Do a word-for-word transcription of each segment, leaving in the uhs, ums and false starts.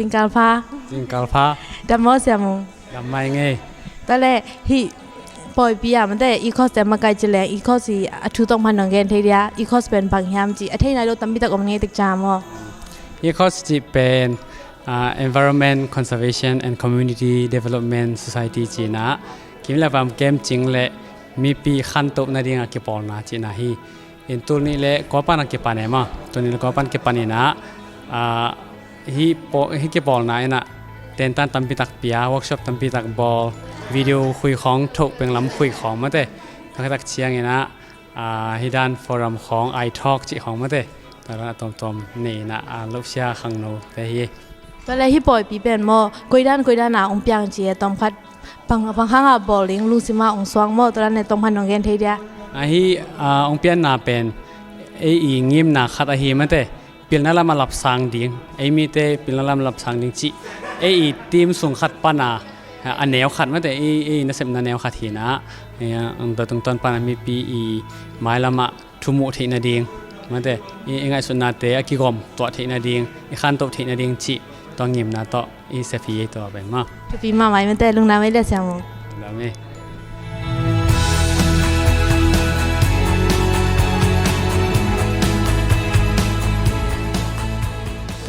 Zingkal pha. Zingkal pha. Dam maw Sia Mung? Dam mah ing ei. Tua leh hih pawipi ah mate, ECOS te makai ci leng ECOS i a thu tawng phan nong gen thei dia? ECOS pen bang hiam ci a thei nai lo tampi tak om ngei tek ciang maw? ECOS cih pen, ah, Environment Conservation and Community Development Society cihna, kim le vam kemcing le mipi khantoh nading a kipawlna cihna hi. In tul nih le kua pan a kipan e maw? Tul nih le kua pan kipan in ah, ah, hih paw-, hih kipawlna in ah tentan tampi tak pia, workshop tampi tak bawl, video khui khawng, thoh penglam khui khawng mate. Tua khit tak ciangin ah, ah, hih dan forum khawng, iTalk cih khawng mate. Tua dan a tuamtuam nei in ah, ah, losia khangno te hi. Tua leh hih pawipi pen maw, koidan koidan a ong piang ci e, tawmkhat bang, bang hang a bawl ding lungsim a ong suak maw, tua dan leh tawmkhat nong gen thei dia? Ahi, ah, ong pianna pen ei i ngimna khat ahi mate, pilna lam a lapsang ding, ei mite pilna lam a lapsang ding cih ei i team sung khat pan a, a neu khat mate, ei, ei nasepna neu khat hi in ah, ei, ah, tua tungtawn pan a mipi i mailam ah thumuh theih nading mate, i, i ngaihsutnate a kigawm tuah theih nading, i khantoh theih nading cih tua ngimna tawh i sep hi ei tua pen maw. Thupi mahmah ei mate, lungdam ei le Sia Mung. Lungdam ei.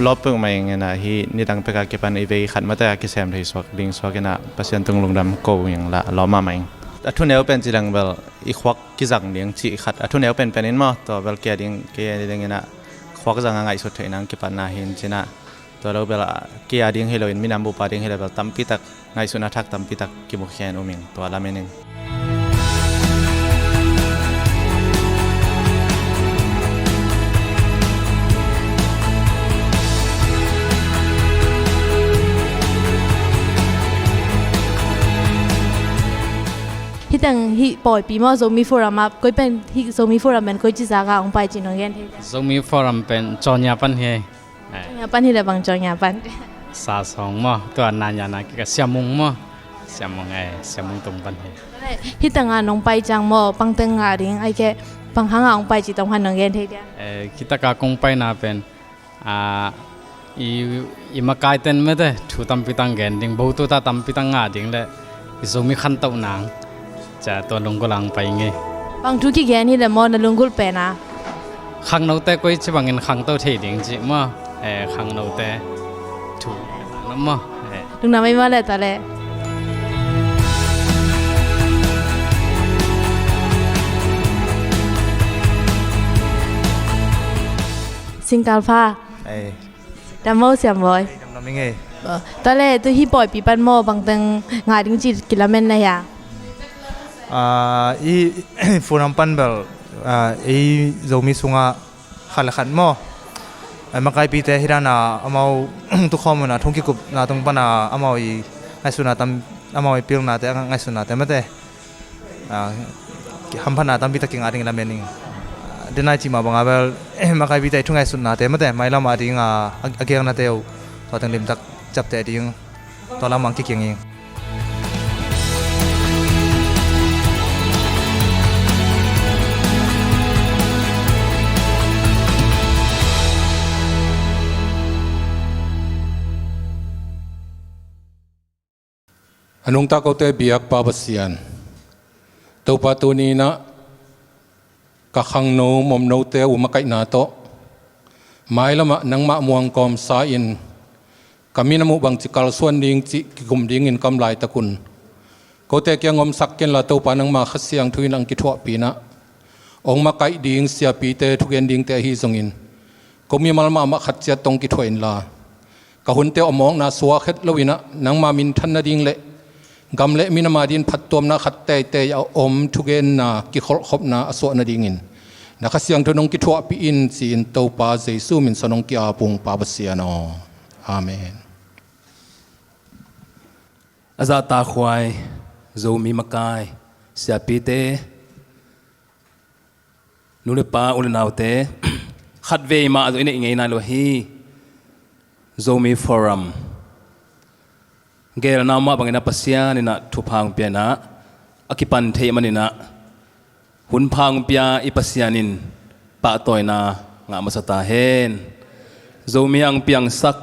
Lawp peuhmah ing in ah, hih nidang pek a kipan i vei khat mate a kisem thei suak ding suak in ah Pasian tung lungdam ko ing la, lawp mahmah ing. A thuneu pen ci leng bel i khuak kizang ding cih khat a thuneu penpen in maw, tua bel kei a ding, kei a ding in ah khuak zang a ngaihsut theih nang kipatna hi in ci in ah, tua lo bel a kei a ding hi lo in minam bup a ding hi lo bel tampi tak ngaihsutna thak tampi tak kimukhia in um ing, tua lamen in. Hih teng hih pawipi maw, Zomi Forum ah, koi pen hih Zomi Forum pen koi ci zak a ong pai ci nong gen thei dia? Zomi Forum pen Cawnya pan hi. Eh. Cawnya pan hi leh bang Cawnya pan? Sa sawng maw, tua Nanya na kik a Sia Mung maw. Sia Mung, eh, Sia Mung tung pan hi. Hih teng a nong pai ciang maw, bang teng ngah ding, ahih keh bang hang a ong pai ci tawmkhat nong gen thei dia? Eh, hih tak a kong paina pen, ah, i, i makaite'n mate thu tampi tak gen ding, bawtu ta tampi tak ngah ding le i Zomi khantoh nang, ca tua lunggulh a ong pai ing ei. Bang thu kigen hi leh maw na lunggulh pen a? Khangnote koi ci bangin khangto thei ding cih maw. Eh, khangnote thu na maw. Eh. Lungdam ei maw le tua leh. Zingkal pha. Ei. Dam maw Siam Bawi? Dam ing ei. Tua leh tu hih pawipi pan maw bang teng ngah ding ci kilamen na hia? Ah, i, i forum pan bel, ah, ei Zomi sungah khat le khat maw, ei makaipite hih dan a amau tukhawm un a thong kikupna tung pan a amau i ngaihsutna tam, amau i pilnate, ngaihsutnate mate, ah, hamphatna tampi tak kingah ding lamen ing. Denai cih mah bang a bel, makaipite i thu ngaihsutnate mate, mailam a ding a, a, a giaknate uh tua teng limtak ciapteh ding, tua lam ah kikiang ing. A nungta kote biak Pa Pasian, Topa tuni in ah ka khangno momnote uh makaihna tawh mailam ah nangmah muang kawmsa in ka minam uh bangci kalsuan ding cih kikum dingin ka om laitak un kote kiang omsak kenla Topa nangma Kha Siangtho in hong kithuahpih in ah hong makaih ding siapite thugen dingte ahi zongin ko mimal mahmah khat ciat tawh hong kithuah inla ka hunte om awkna suak het lo in ah nangma minthan nading le gam le minam adingin phattuamna khat teitei a om thugenna kikholhkhopna a suah nadingin na Kha Siangtho in hong kithuahpih in ci-in Topa Jesu min suang hong ki-ap ung Pa Pasian aw. Amen. A zahtakhuai Zomi makai siapite, nu le pa, u le naute, khatvei mah zong i neih ngei nai lo hi. Zomi Forum geelna mah bangin ah Pasian in ah thupha hong pia in ah a kipan theih manin ah hun pha hong pia i Pasian in pahtawina ngah masa ta hen. Zomi a hong piangsak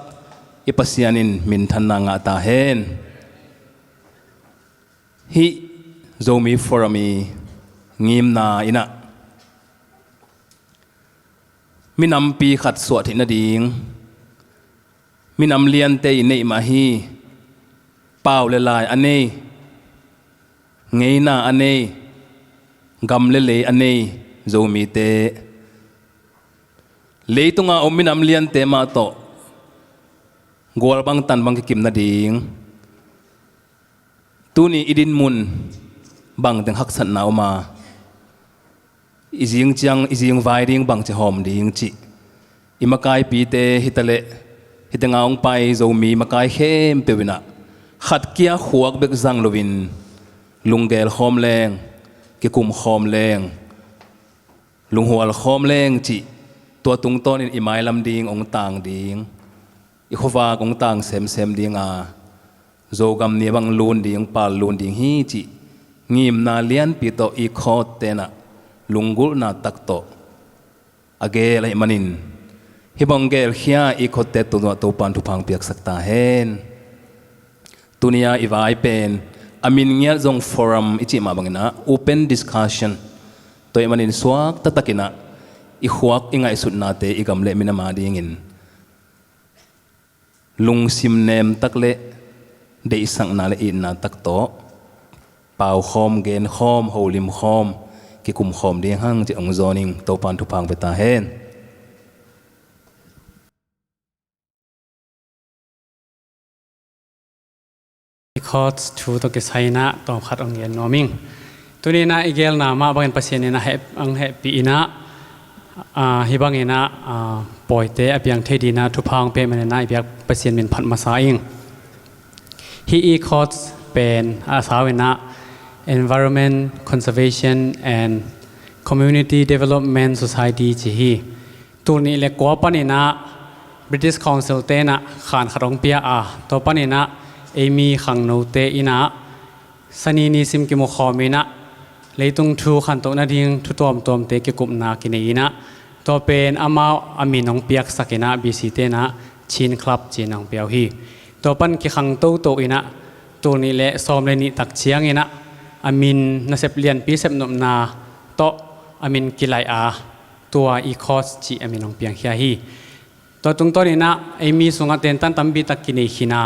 i Pasian in minthanna ngah ta hen. Hih Zomi Forum i ngimna in ah minampi khat suah theih nading, minam liante i neih mah hi. Pau le lai a nei, ngeina a nei, gam le lei a nei Zomite, leitunga om minam liante mah tawh gual bang tan bang kikim nading, tuni i dinmun bangteng haksatna om a, i zing ciang, i zing vai ding bangci hawm ding cih, i makaipite hitaleh, hitenga hong pai Zomi makai khempeuh in ah khat kia khuak bek zang loin lunggel khawm leng, kikum khawm leng, lunghual khawm leng cih, tua tungtawnin i mailam ding hong tang ding, i khuavak hong tang semsem ding a, Zogam ni bang lun ding, pal lun ding hi cih ngimna lianpi tawh i khawtte in ah lunggulhna tak tawh a geel ahih manin, hih bang gelkhia i khawtte tungah Topan thupha hong piaksak ta hen. Tuni-a i vai pen a min ngiat zong forum i cih mah bangin ah open discussion tua ahih manin suak taktakin ah i khuak i ngaihsutnate i gam le minam a dingin lungsim nem tak le deihsakna le itna tak tawh pau khawm, gen khawm, holim khawm, kikum khawm ding hang cih hong zawn ing. Topan thupha hong pia ta hen. I Chords thu tawh kisai in ah tawmkhat hong gen nuam ing. Tuni in ah i geelna mah bangin Pasian in ah heh, hong hehpih in ah, ah, hih bangin ah, ah, pawite a piang thei dingin ah thupha hong pia ahih manin ah i biak Pasian min phat masa ing. Hih i Chords pen a sau in ah Environment Conservation and Community Development Society ci hi. Tul nih le kua panin ah British Council te in ah khan khat hong pia a, tua panin ah eimi khangnote in ah Sani nisim kimu khawm in ah leitung thu khantoh nading thu tuamtuamte kikupna kinei in ah, tua pen amau a min hong piaksak in ah B C te in ah Chin Club ci-in hong pia uh hi. Tua pan kikhang toto in ah tul nih le sawm le nih tak ciangin ah a min nasep lianpi sepnopna tawh a min kilaih a, tua i Chords cih a min hong piangkhia hi. Tua tungtawn in ah eimi sungah tentan tampi tak kinei khin a,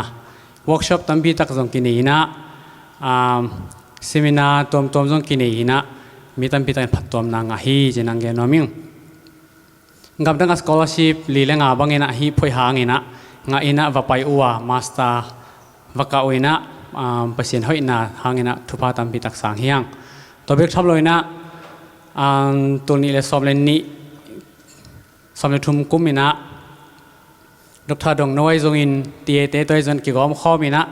workshop tampi tak zong kinei in ah, um, seminar tuamtuam zong kinei in ah mi tampi takin phattuamna ngah hi ci-in hong gen nuam ing. Gamdang a scholarship li le nga bangin ah hih phoih hangin ah ngah in ah va pai uh a, master va kah uh in ah, um, Pasian hoihna hangin ah thupha tampi tak sang hi hang. Tua bek tham lo in ah, um, tul nih le sawm le nih, sawm le thum kum in ah Doctor Dong No ahi zongin T A te tawh ahi zongin kigawm khawm in ah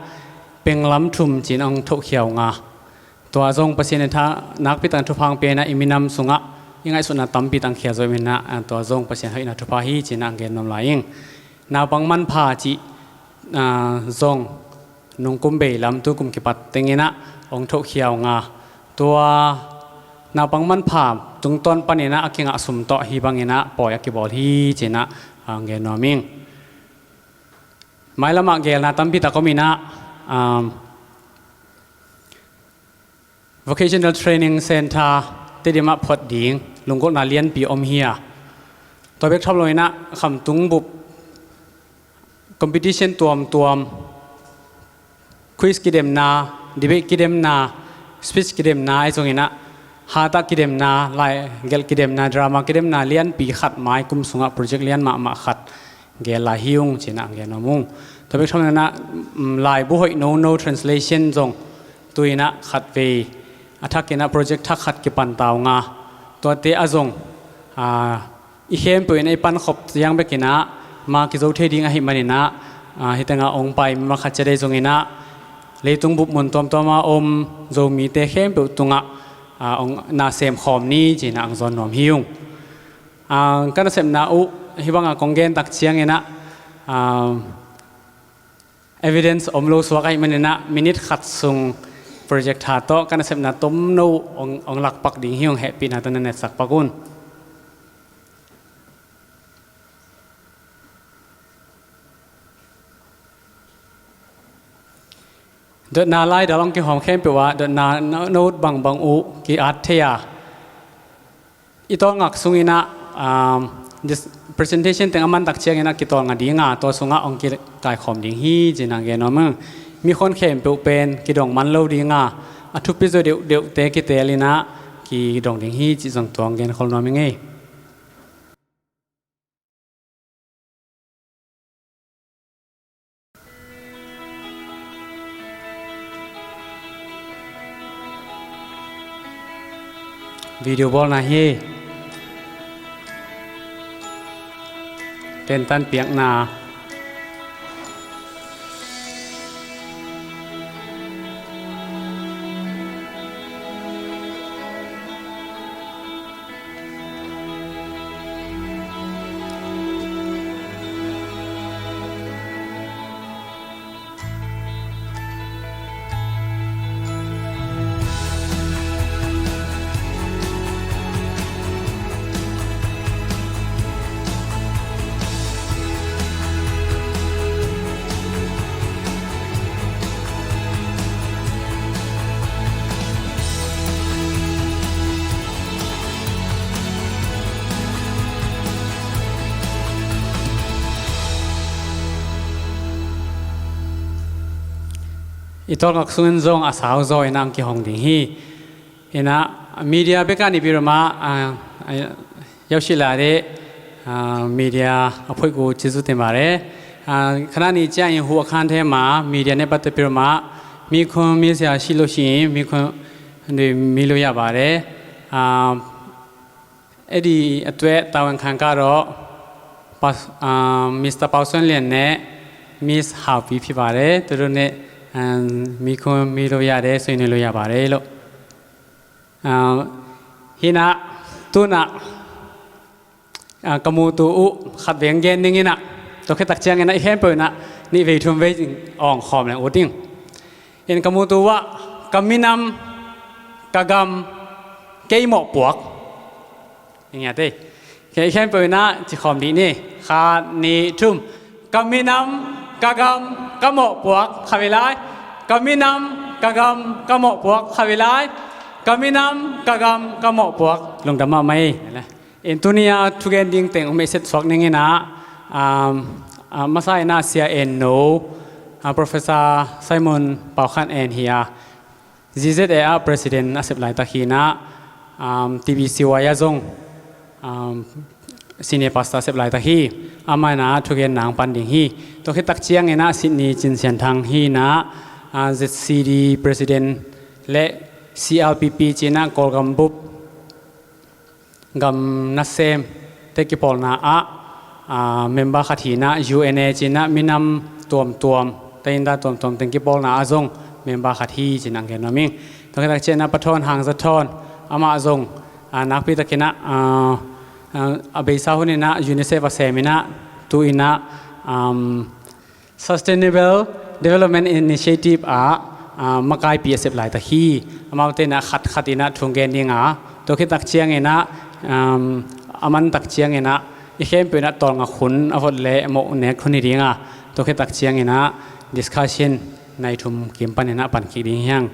penglam thum ci-in hong thohkhia uh nga. Tua zong Pasian in ah nakpi takin thupha hong pia in ah i minam sungah i ngaihsutna tampi tak hong khia zo ahih manin ah, ah, tua zong Pasian hoihna thupha hi ci-in ah hong gen nuam lai ing. Naupang manpha cih, ah, zong nungkum bei lam tu kum kipat teng in ah hong thohkhia uh nga. Tua naupang manpha tungtawn panin ah a kingah sum tawh hih bangin ah pawi a kibawl hi ci-in ah hong gen nuam ing. Mailam ah geelna tampi tak om in ah, um, Vocational Training Center Tedim ah phot ding lunggulhna lianpi om hi a, tua bek tham lo in ah khamtung bup competition tuamtuam, quiz kidemna, debate kidemna, speech kidemna ahi zongin ah, hat ah kidemna, lai gelh kidemna, drama kidemna lianpi khat mai kum sungah project lian mahmah khat geel lai hi ung ci-in ah hong gen nuam ung. Tua bek tham lo in ah, um, laibu hoih nono translation zong tu-in ah khatvei a thak in ah project thak khat kipan ta uh nga. Tuate ah zong, ah, i khempeuh in ah i pankhop ciang bek in ah ma kizo thei ding ahih manin ah, ah, hih tengah hong pai mi khat ciat ahi zongin ah leitung bup mun tuamtuam a om Zomite khempeuh tungah, ah, hong na sem khawm ni ci-in ah hong zawn nuam hi ung. Ah, ka nasepna uh hih bangah kong gen tak ciangin ah, ah, evidence om lo suak ahih manin ah minute khat sung projector tawh ka nasepna tomno uh hong, hong lakpak ding hi ung, hehpihna tawh na etsak pak un. Dotna lai dal hong kihawm khempeuh ah dotna na, na ut bangbang uh ki-at thei a, i tawlngak sungin ah, um, this presentation teng a man tak ciangin ah kitawlnga ding a, tua sungah hong kikaikhawm ding hi ci-in ah gen nuam ing. Mi khon khempeuh pen kidong man lo ding a, a thupi zaw deuhdeuhte kiteel in ah kidong ding hi cih zong tua hong genkhol nuam ing ei. Video bawlna hi. Tentan piakna. I tawlngak sungin zong a sau zaw in ah hong kihong ding hi. In ah media bek a ni pi rua mah, ah, ah, ရောက်ရှိလာတဲ့ အာ၊ မီဒီယာအဖွဲ့ကို ကျေးဇူးတင်ပါတယ်။ အာ၊ ခဏနေကျရင် ဟိုအခန်းထဲမှာ မီဒီယာနဲ့ပတ်သက်ပြီးတော့မှ မေးခွန်းမေးစရာရှိလို့ရှိရင် မေးခွန်းတွေ မေးလို့ရပါတယ်။ အာ၊ အဲ့ဒီအတွက် တာဝန်ခံကတော့ ပါ၊ အာ၊ မစ္စတာ ပေါင်စွမ်းလျန်နဲ့ မစ်ဟောင်ပီဖြစ်ပါတယ်။ သူတို့နဲ့ အာ၊ မေးခွန်းမေးလို့ရတယ်၊ ဆွေးနွေးလို့ရပါတယ်လို့။ အာ၊ ဟိန သူန ah, ka mutu uh khat veng gen ding in ah, tua khit tak ciangin ah i khempeuh in ah nih vei thum vei zing awng khawm leng ut ing. In ka mutu uh ah, ka minam, ka gam, kei mawhpuak. Ing a tei. Kei i khempeuh in ah ci khawm dih ni. Khat, nih, thum. Ka minam, ka gam, ka mawhpuak. Kha vei lai. Ka minam, ka gam, ka mawhpuak. Kha vei lai. Ka minam, ka gam, ka mawhpuak. Lungdam mahmah ei. In tuni a thugen ding teng hong maiset suak ning in ah, um, ah, masa in ah Sia En No, ah, Professor Simon Pau Khan En hi a, Z Z A ah President a sep laitak hi in ah, um, T B C Y ah zong, um, Senior Pastor a sep laitak hi. Amah in ah thugen nang pan ding hi. Tua khit tak ciangin ah Sydney Cin Sian Thang hi in ah, ah, Z C D President le C R P P ci in ah Kawlgam bup gam nasemte kipawlna ah, ah, member khat hi in ah, U N A ci in ah minam tuamtuam, tainda tuamtuam teng kipawlna ah zong member khat hi ci in ah gen nuam ing. Tua khit tak ciangin ah Pa Thawn Hang Za Thawn, amah zong, ah, nakpi takin ah, ah, ah, a beisa hun in ah UNICEF a sem in ah, tu in ah, um, Sustainable Development Initiative ah, ah, makaipi a sep laitak hi. Amaute in ah khat khat in ah thu gen ding a, tua khit tak ciangin ah, um, a man tak ciangin ah i khempeuh in ah tawlngak hun a vot le mawh nek hun hi ding a, tua khit tak ciangin ah discussion nai thum kim pan in ah pan kik ding hi hang.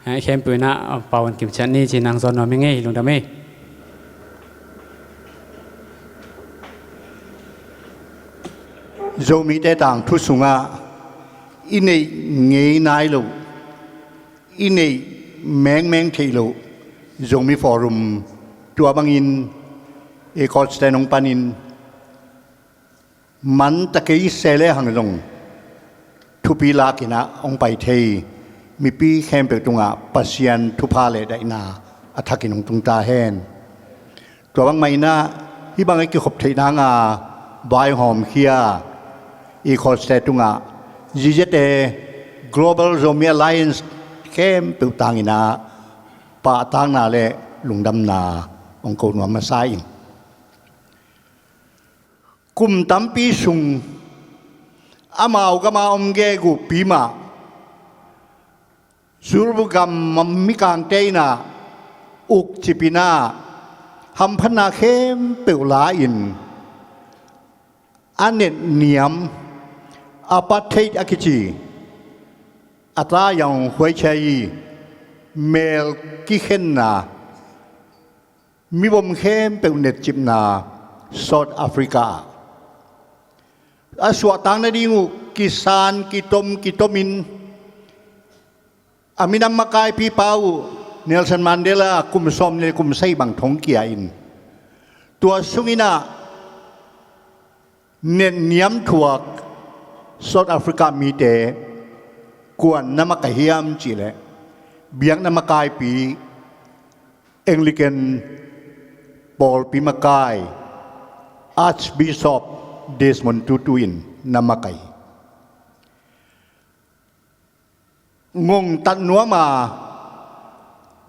Ah, i khempeuh in ah, ah, pau an kim ciat ni ci in ah hong zawn nuam ing ei, lungdam ei. Zomite tangthu sungah i neih ngei nai loh, i neih mengmeng theih loh Zomi Forum, tua bangin Ecols ten hong panin man ta kei se le hang zong thupi lak in ah hong pai thei mipi khempeuh tungah Pasian thupha le daihna a thakin hong tung ta hen. Tua bangmah in ah hih bang a kikhop theih nang a vaihawmkhia Ecols te tungah Z Z A Global Zomi Alliance khempeuh tang in ah pahtakna le lungdamna hong ko nuam masa ing. Kum tampi sung amau gam a om gegu pi mah, Zulu gam mikangte in ah ukcip in ah hamphatna khempeuh la in, a netniam apartheid a kici a tla zong huaisia hi. Mel kikhenna, mibom khempeuh netcipna South Africa ah a suahtak nading uh kisan kitom kitomin a minam makaipipa uh Nelson Mandela kum sawm le kum sagih bang thongkia in, tua sungin ah netniam thuak South Africa mite kuan na makaih hiam cihleh, biakna makaipi, Anglican pawlpi makai, Archbishop Desmond Tutu in na makaih. Ngongtat nuam a,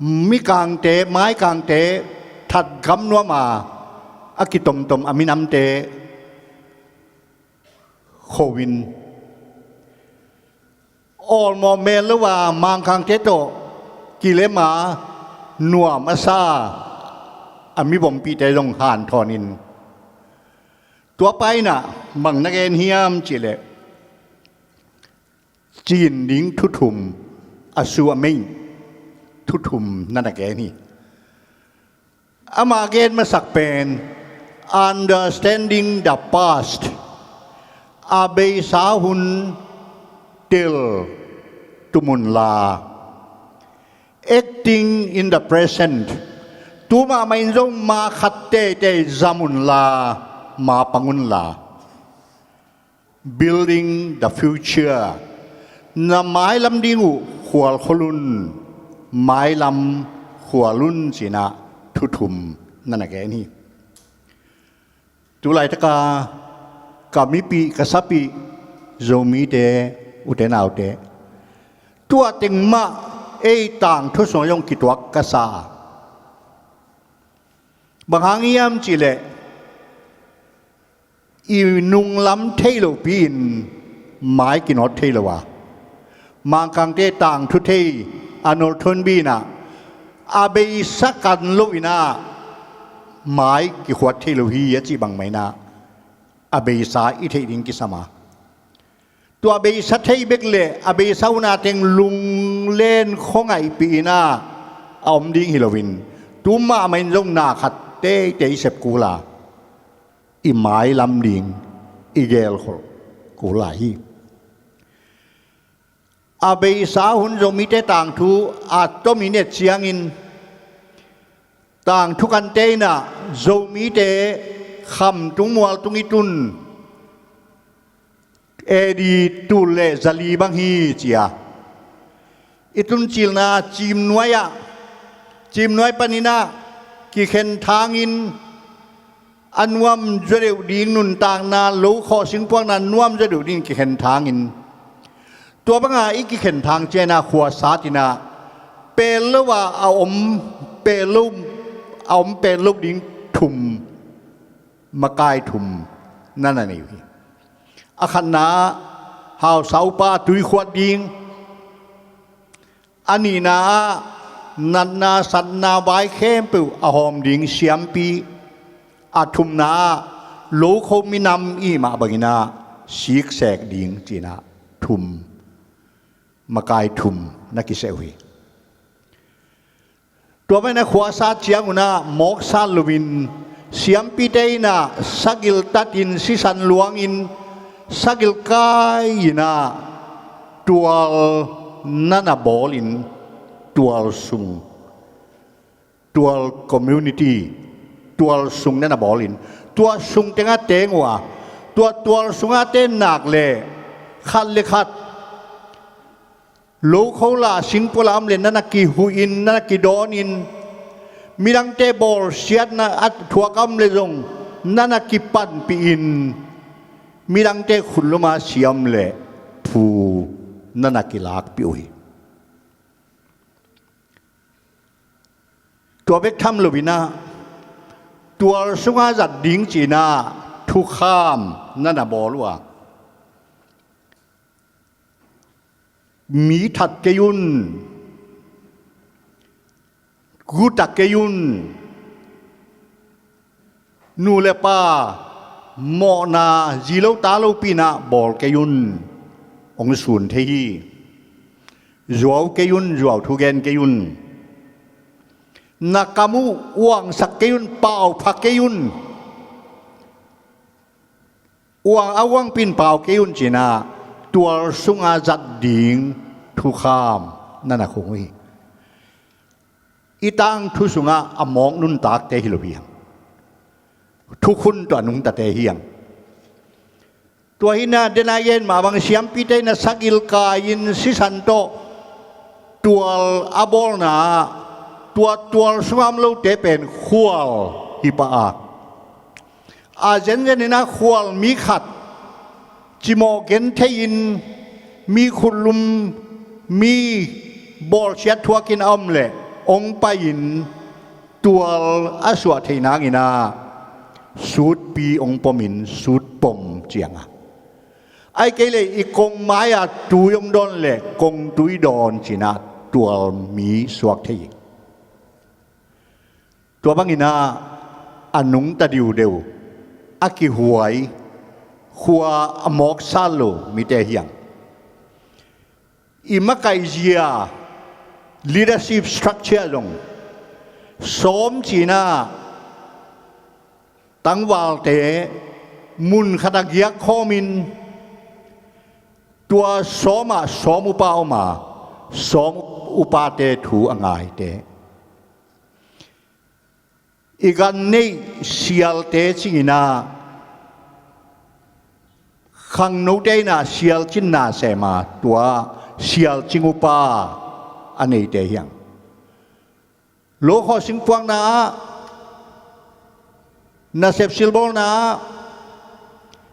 mikangte, maikangte thatgam nuam a, a kitomtom a minamte kho in, awlmawh mel lo a mangkangte tawh kilem a, nuam a sa a mibompihte zong hanthawn in, tua pa in ah bang na gen hiam cihleh, cin ding thu thum, a su a mei thu thum na na gen hi. Ama gen masak pen, understanding the past, a beisa hun tel tum unla, acting in the present, tu mahmah in zong ma khat teitei zam unla, ma pang unla, building the future, na mailam ding uh khualkhol un, mailam khual un ci-in ah thu thum na na gen hi. Tulaitaka ka mipih ka sapih Zomite, ute naute, tua teng mah ei tangthu sungah zong kituak ka sa. Bang hang hiam cihleh, i nunglam thei lopi-in mai kinawt thei lo a, mangkangte tangthu thei Arnold Toynbee in ah, a beisa kan loin ah mai kikhuat thei lo hi a cih bangmah in ah, a beisa i theih ding kisam a, tua beisa thei bek leh a beisa hun a teng lunglen khuangaihpih in ah a om ding hi loin, tu mahmah in zong na khat teitei i sep kul a, i mailam ding i gelkholh kul lai hi. A beisa hun Zomite tangthu a tomin et ciangin, tangthu kante in ah Zomite khamtung mualtung i tun A D tul le zali bang hi ci a, i tuncilna Ciimnuai ah, Ciimnuai panin ah kikhen thangin a nuam zaw deuh ding nuntakna, lo khawh singpuakna nuam zaw deuh ding kikhen thangin, tua banga i kikhen thang ciangin ah khuasat in ah pel lo a, a om pel lo, a om pel lo ding thum, makai thum na na nei uh hi. A khatna ah hausa upa tuikhuat ding, a nihna ah natna satna vai khempeuh a hawm ding siampi, a thumna ah lokho minam i hih mah bangin ah siksek ding ci-in ah thum, makai thum na kiseh uh hi. Tua bangin a khuasat ciangun ah mawksat loin siampite in ah sagil tatin sisan luangin sagil kai-in ah tual na na bawlin, tual sung, tual community, tual sung na na bawlin, tua sung tengah teng uh a, tua tual sungah ten nak leh khat le khat lokho la singpua la om leh na na kihuhin, na na kidawnin, midangte bawlsiatna a thuak a om leh zong na na kipanpihin, midangte khut luma sia om leh phu na na kilakpih uh hi. Tua bek tham loin ah tual sungah zat ding ci-in ah thukham na na bawl uh a, mi that kei un, guta kei un, nu le pa mawhna zi lo ta lopihna bawl kei un, hong sun thei hi. Zuau kei un, zuau thu gen kei un. Na kam uh uangsak kei un, pau pha kei un. Uang a uangpi in pau kei un ci-in ah tual sunga zat ding thukham na na khung uh hi. I tangthu sungah a mawk nuntakte hi lo hi hang. Thukhun tawh a nungtate hi hang. Tua hi-in ah, den a i gen mah bang siampite in ah sagilkai-in sisan tawh tual a bawlna ah, tua tual sunga om lote pen khual hi pah a, a zenzen in ah khual mi khat cimawh genthei-in, mi khutlum, mi bawlsiat thuakin a om leh hong pai-in tual a suah theih nangin ah sutpi hong pomin sutpom ci-in ah, ahih kei leh i kong mai-a tui hong dawn leh kongtui dawn ci-in ah tual mi suak thei hi. Tua bangin ah a nungta diudeu, a kihuai, khua a mawksa lo mite hi hang. I makaihzia leadership structure zong sawm ci-in ah tangvalte mun khatah giak khawmin, tua sawmah sawm upa om a, sawm upate thu a ngaite. I gan neih sialte cingin ah khangnote in ah sialcin na sem a, tua sialcing upa a neite hi hang. Lokhawh singpuakna ah, nasep silbawlna ah,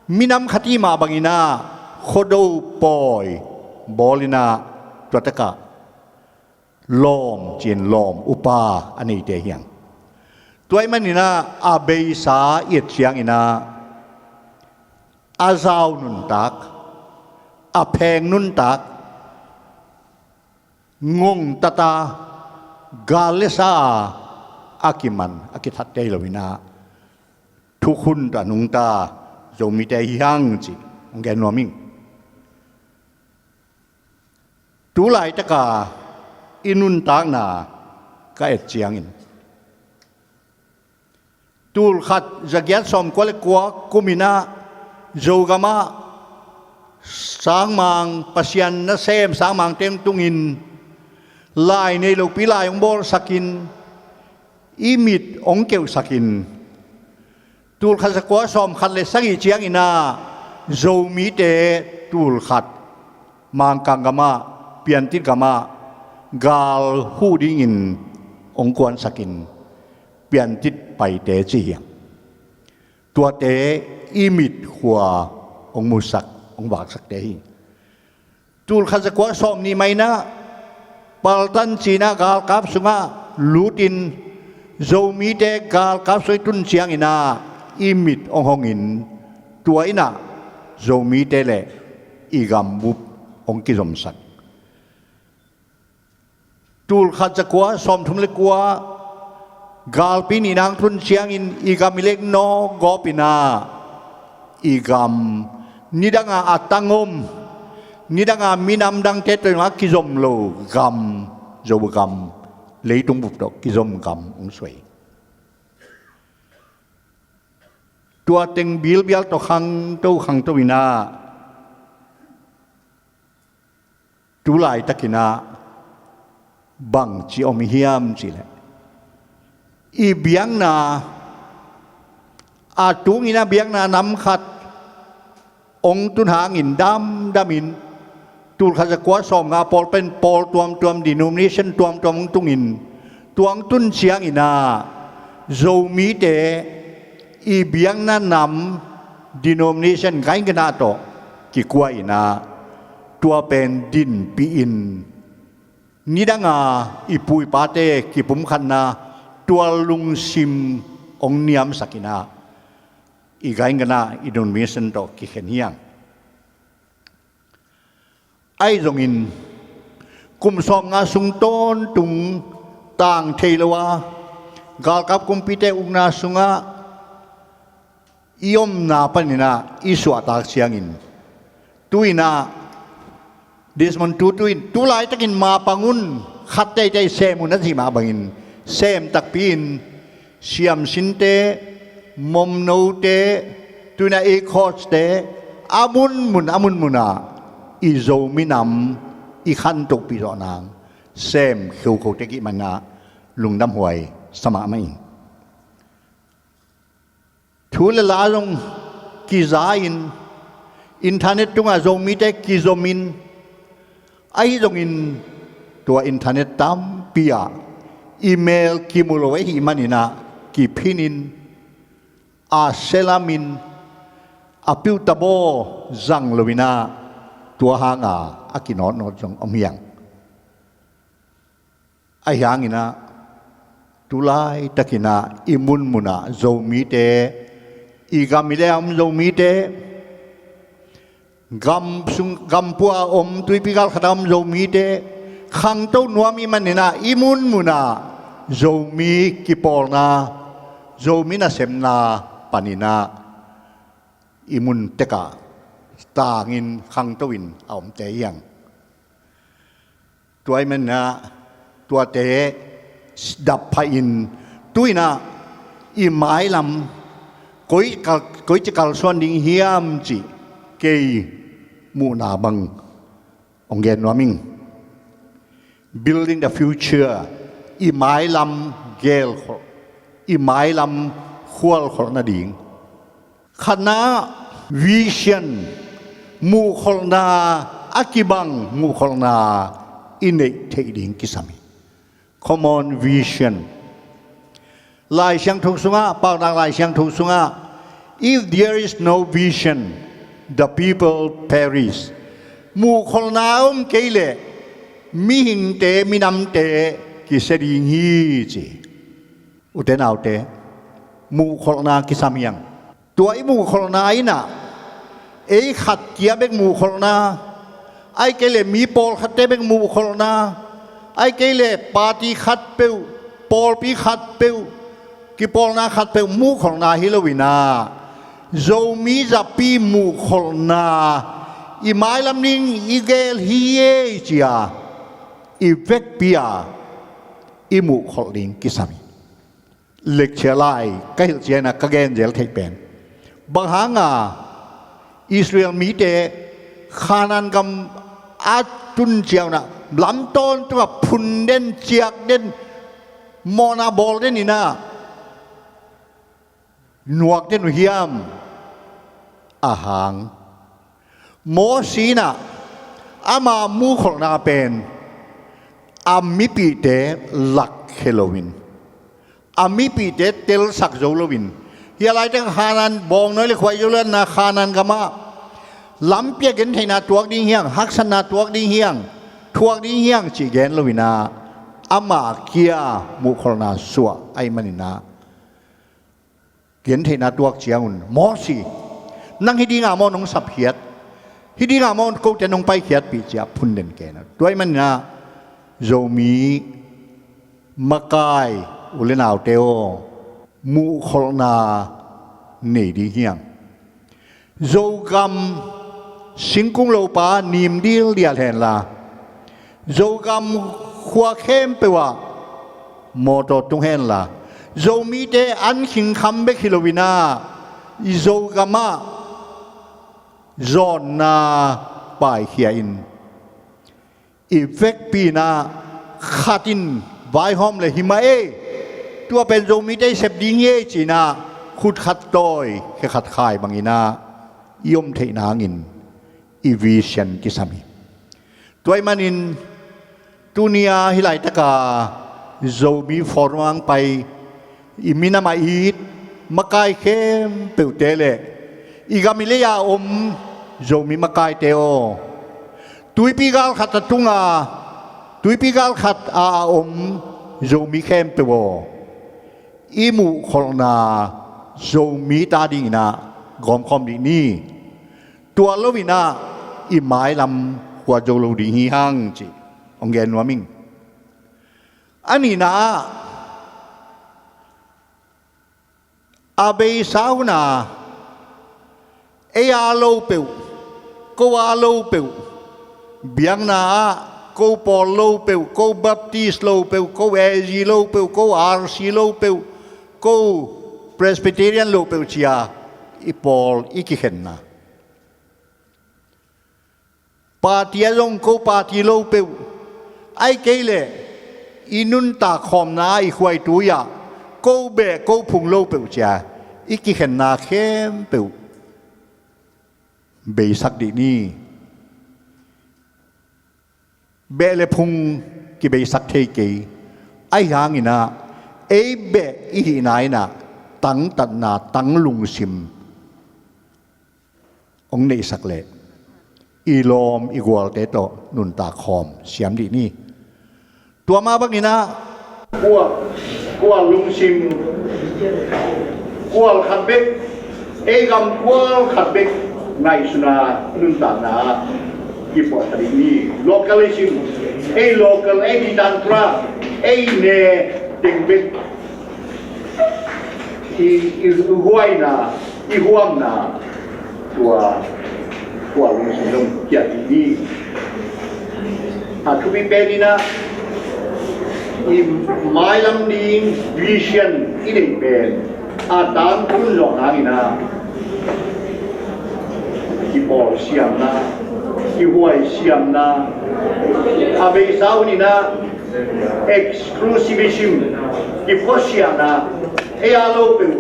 minam khat i hih mah bangin ah Khuado pawi bawl in ah, tua takah lawm ci-in lawm upa a neite hi hang. Tua ahih manin ah a beisa i et ciangin ah a zau nuntak, a pheng nuntak, ngongtat a, gal le sa a kiman, a kithatte hi lo-in ah thukhun tawh a nungta Zomite hi hang cih hong gen nuam ing. Tu laitaka i nuntakna ka et ciangin, tulkhat zagiat sawmkua le kua kumin ah Zogam ah sangmang, Pasian nasem sangmangte hong tungin, lai nei lopi lai hong bawlsakin, i mit hong keuhsakin, tulkhat zakua sawmkhat le sagih ciangin ah Zomite tulkhat Mangkang gamah, Piantit gamah gal huh dingin hong kuansakin, Piantit paite ci hi hang. Tuate i mit khua hong musak, hong vaksakte hi. Tulkhat zakua sawmnih mah in ah Paltan ci-in ah galkap sungah lutin, Zomite galkap sungah i tun ciangin ah i mit hong hongin, tua in ah Zomite le i gambup hong kizomsak. Tulkhat zakua sawmthum le kua galpi nihna hong tun ciangin i gam i lek nawgawp in ah i gam, nidanga a tang om, nidanga minam dangte tawh a kizom lo gam, Zogam, leitung bup tawh kizom gam hong suai. Tua teng bilbial tawh khangto khangto in ah, tu laitakin ah bangci om i hiam cih leh, i biakna, a tungin ah biakna nam khat hong tun hangin damdamin, tulkhat zakua sawmnga pawl pen pawl tuamtuam, denomination tuamtuam hong tungin, tua hong tun ciangin ah Zomite i biakna nam, denomination, gaingana tawh kikuai in ah, tua pen dinpih in, nidanga i pu i pate kipumkhatna, tua lungsim hong niamsak in ah, i gaingana, i denomination tawh kikhen hi hang. Ahi zongin, kum sawmnga sung tawntung tang thei lo a, galkap kumpite ukna sungah i omna panin ah i suahtak ciangin, tu-in ah Desmond Tutu in tu laitakin mapang un, khat teitei sem un a cih mah bangin sem takpi in siamsinte, momnote, tuina i coachte a munmun a munmunah i Zomi nam i khantohpih zawh nang sem kheukote kih manah lungdamhuai sa mahmah ing. Thu le la zong kiza-in, internet tungah Zomite kizomin, ahi zongin tua internet tampi ah email kimu lo ahih maninah kiphinin, a selamin, a piuhtabaw zang loinah tua hanga a kinawtnawt zong om hiang. Ahi hanginah tu laitakinah i munmunah Zomite, i gam i lei-a om Zomite, gam sung, gampua om, tuipi galkhata om Zomite khangto nuam i maninah i munmunah Zomi kipawlna, Zomi nasemna paninah i mun tekah tangin khangto in a omte hiang. Tua i manah tuate dap phahin tuinah i mailam koi kal, koici kalsuan ding hiam cih kei muhna bang hong gen nuam ing. Building the future, i mailam gelkholh, i mailam khualkholh nading. Khatna, vision, muhkholhna, a kibang muhkholhna i neih theih ding kisam hi. Common vision. Lai Siangtho sungah, Paunak Lai Siangtho sungah, "If there is no vision, the people perish." Muhkholhna om kei leh mihingte, minamte kisia ding hi ci. Ute naute, muhkholhna kisam hiang. Tua i muhkholhna innah ei khat kia bek muhkholhna, ahih kei leh mi pawlkhatte bek muhkholhna, ahih kei leh party khatpeuh, pawlpi khatpeuh, kipawlna khatpeuh muhkholhna hi loinah Zomi zapi muhkholhna, i mailam ding i gel hi ei cia i vekpi-a i muhkholh ding kisam hi. Lecture lai ka hilh ciangin ka gen zel theih pen, bang hanga Israel mite Khanaan gam a tun cianginah lam tawntungah phun den, ciak den, mawhna bawl den inah nuak den uh hiam? A hang Mosi inah ama muhkholhna pen a mipihte lakkhia loin, a mipihte telsak zo loin, hia laitak Khanaan bawngnawi le khuai zo loinah Khanaan gamah lampi-a gentheihna tuak ding hiang, haksatna tuak ding hiang, thuak ding hiang cih gen loinah ama kia muhkholhna suah ahih maninah gentheihna tuak ciangun, Mosi, nang hih dinga maw nong sapkhiat, hih dinga maw kote nong paikhiatpih cia phun den kei na. Tua ahih maninah Zomi makai u le naute aw, muhkholhna nei ding hiang. Zogam singkung lopa nim dildial henla, Zogam khua khempeuh ah mawtaw tung henla, Zomite an khingkham bek hi loinah i Zogam ah zawnna paikhia in, i vekpi inah khat in vaihawm le hi mah ei, tua pen Zomite i sep ding hi ei ci-inah khut khat tawi khe khat khai banginah i om theih nangin i vision kisam hi. Tua ahih manin tuni-a hih laitaka Zomi Forum ah hong pai i minamah it makai khempeuhte le i gam i lei-a om Zomi makaite aw, tuipi galkhat a tunga, tuipi galkhat a a om Zomi khempeuh aw, i muhkholhna Zomi ta dinginah gawmkhawm dih ni. Tua loinah i mailam huat zo lo ding hi hang cih hong gen nuam ing. A nihna ah a beisa huna ei a lo peuh, ko a lo peuh, Biakna ah ko Pawl lo peuh, ko Baptist lo peuh, ko A G lo peuh, ko R C lo peuh, ko Presbyterian lo peuh cia i pawl i kikhenna. Party ah zong ko party lo peuh, ahih kei leh i nuntak khawmna ah i khuaitui ah ko beh ko phung lo peuh cia i kikhenna khempeuh beisak dih ni. Beh le phung kibeisak thei kei. Ahi hangin ah ei beh i hihna in ah tangtatna, tang lungsim hong neihsak leh i lawm i gualte tawh nuntak khawm siam dih ni. Tua mah bangin ah kual, kual lungsim, kual khat bek, ei gam kual khat bek ngaihsutna, nuntakna kipuah ta dih ni. Localism, ei local, ei ditantra, ei ne teng bek i, i huaina, i huamna, tua, tua lungsim zong kiat dih ni. A thupi pen in ah i mailam ding vision i neih pen a tangtun zawh hangin ah i bawl siamna, i huai siamna, a beisa hun in ah exclusivism, kiphuasiahna, ei a lo peuh,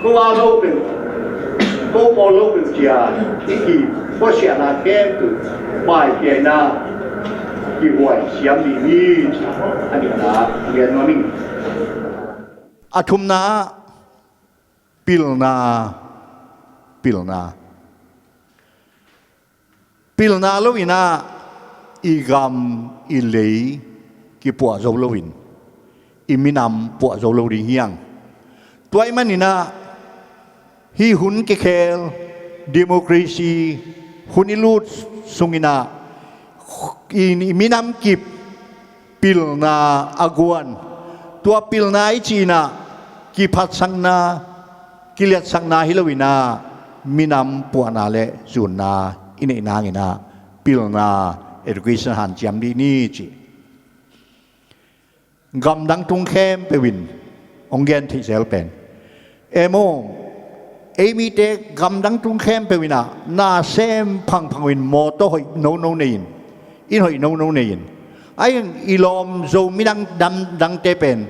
ko a lo peuh, ko pawl lo peuh cia i kiphuasiahna khempeuh paipiaina kihuai siam dih ni. A nihna lian nuam ing. A thumna ah pilna, pilna. Pilna lo in ah i gam i lei kipuah zo loin i minam puah zo lo ding hi hang. Tua ahih manin ah hih hun kikhel, democracy hun i lut sungin ah i, i minam kip pilna a guan. Tua pilna i cih in ah kiphatsakna, kiliatsakna hi loin ah minam puahna le zunna i neih nangin ah pilna, education hanciam dih ni ci. Gamdang tung khempeuh in hong gen theih zel pen, em aw, ei mite gamdang tung khempeuh in ah na sem phangphang uh in, mawtaw hoih nono nei in, inn hoih nono nei in, ahi hang i lawm Zomi dang, dam dangte pen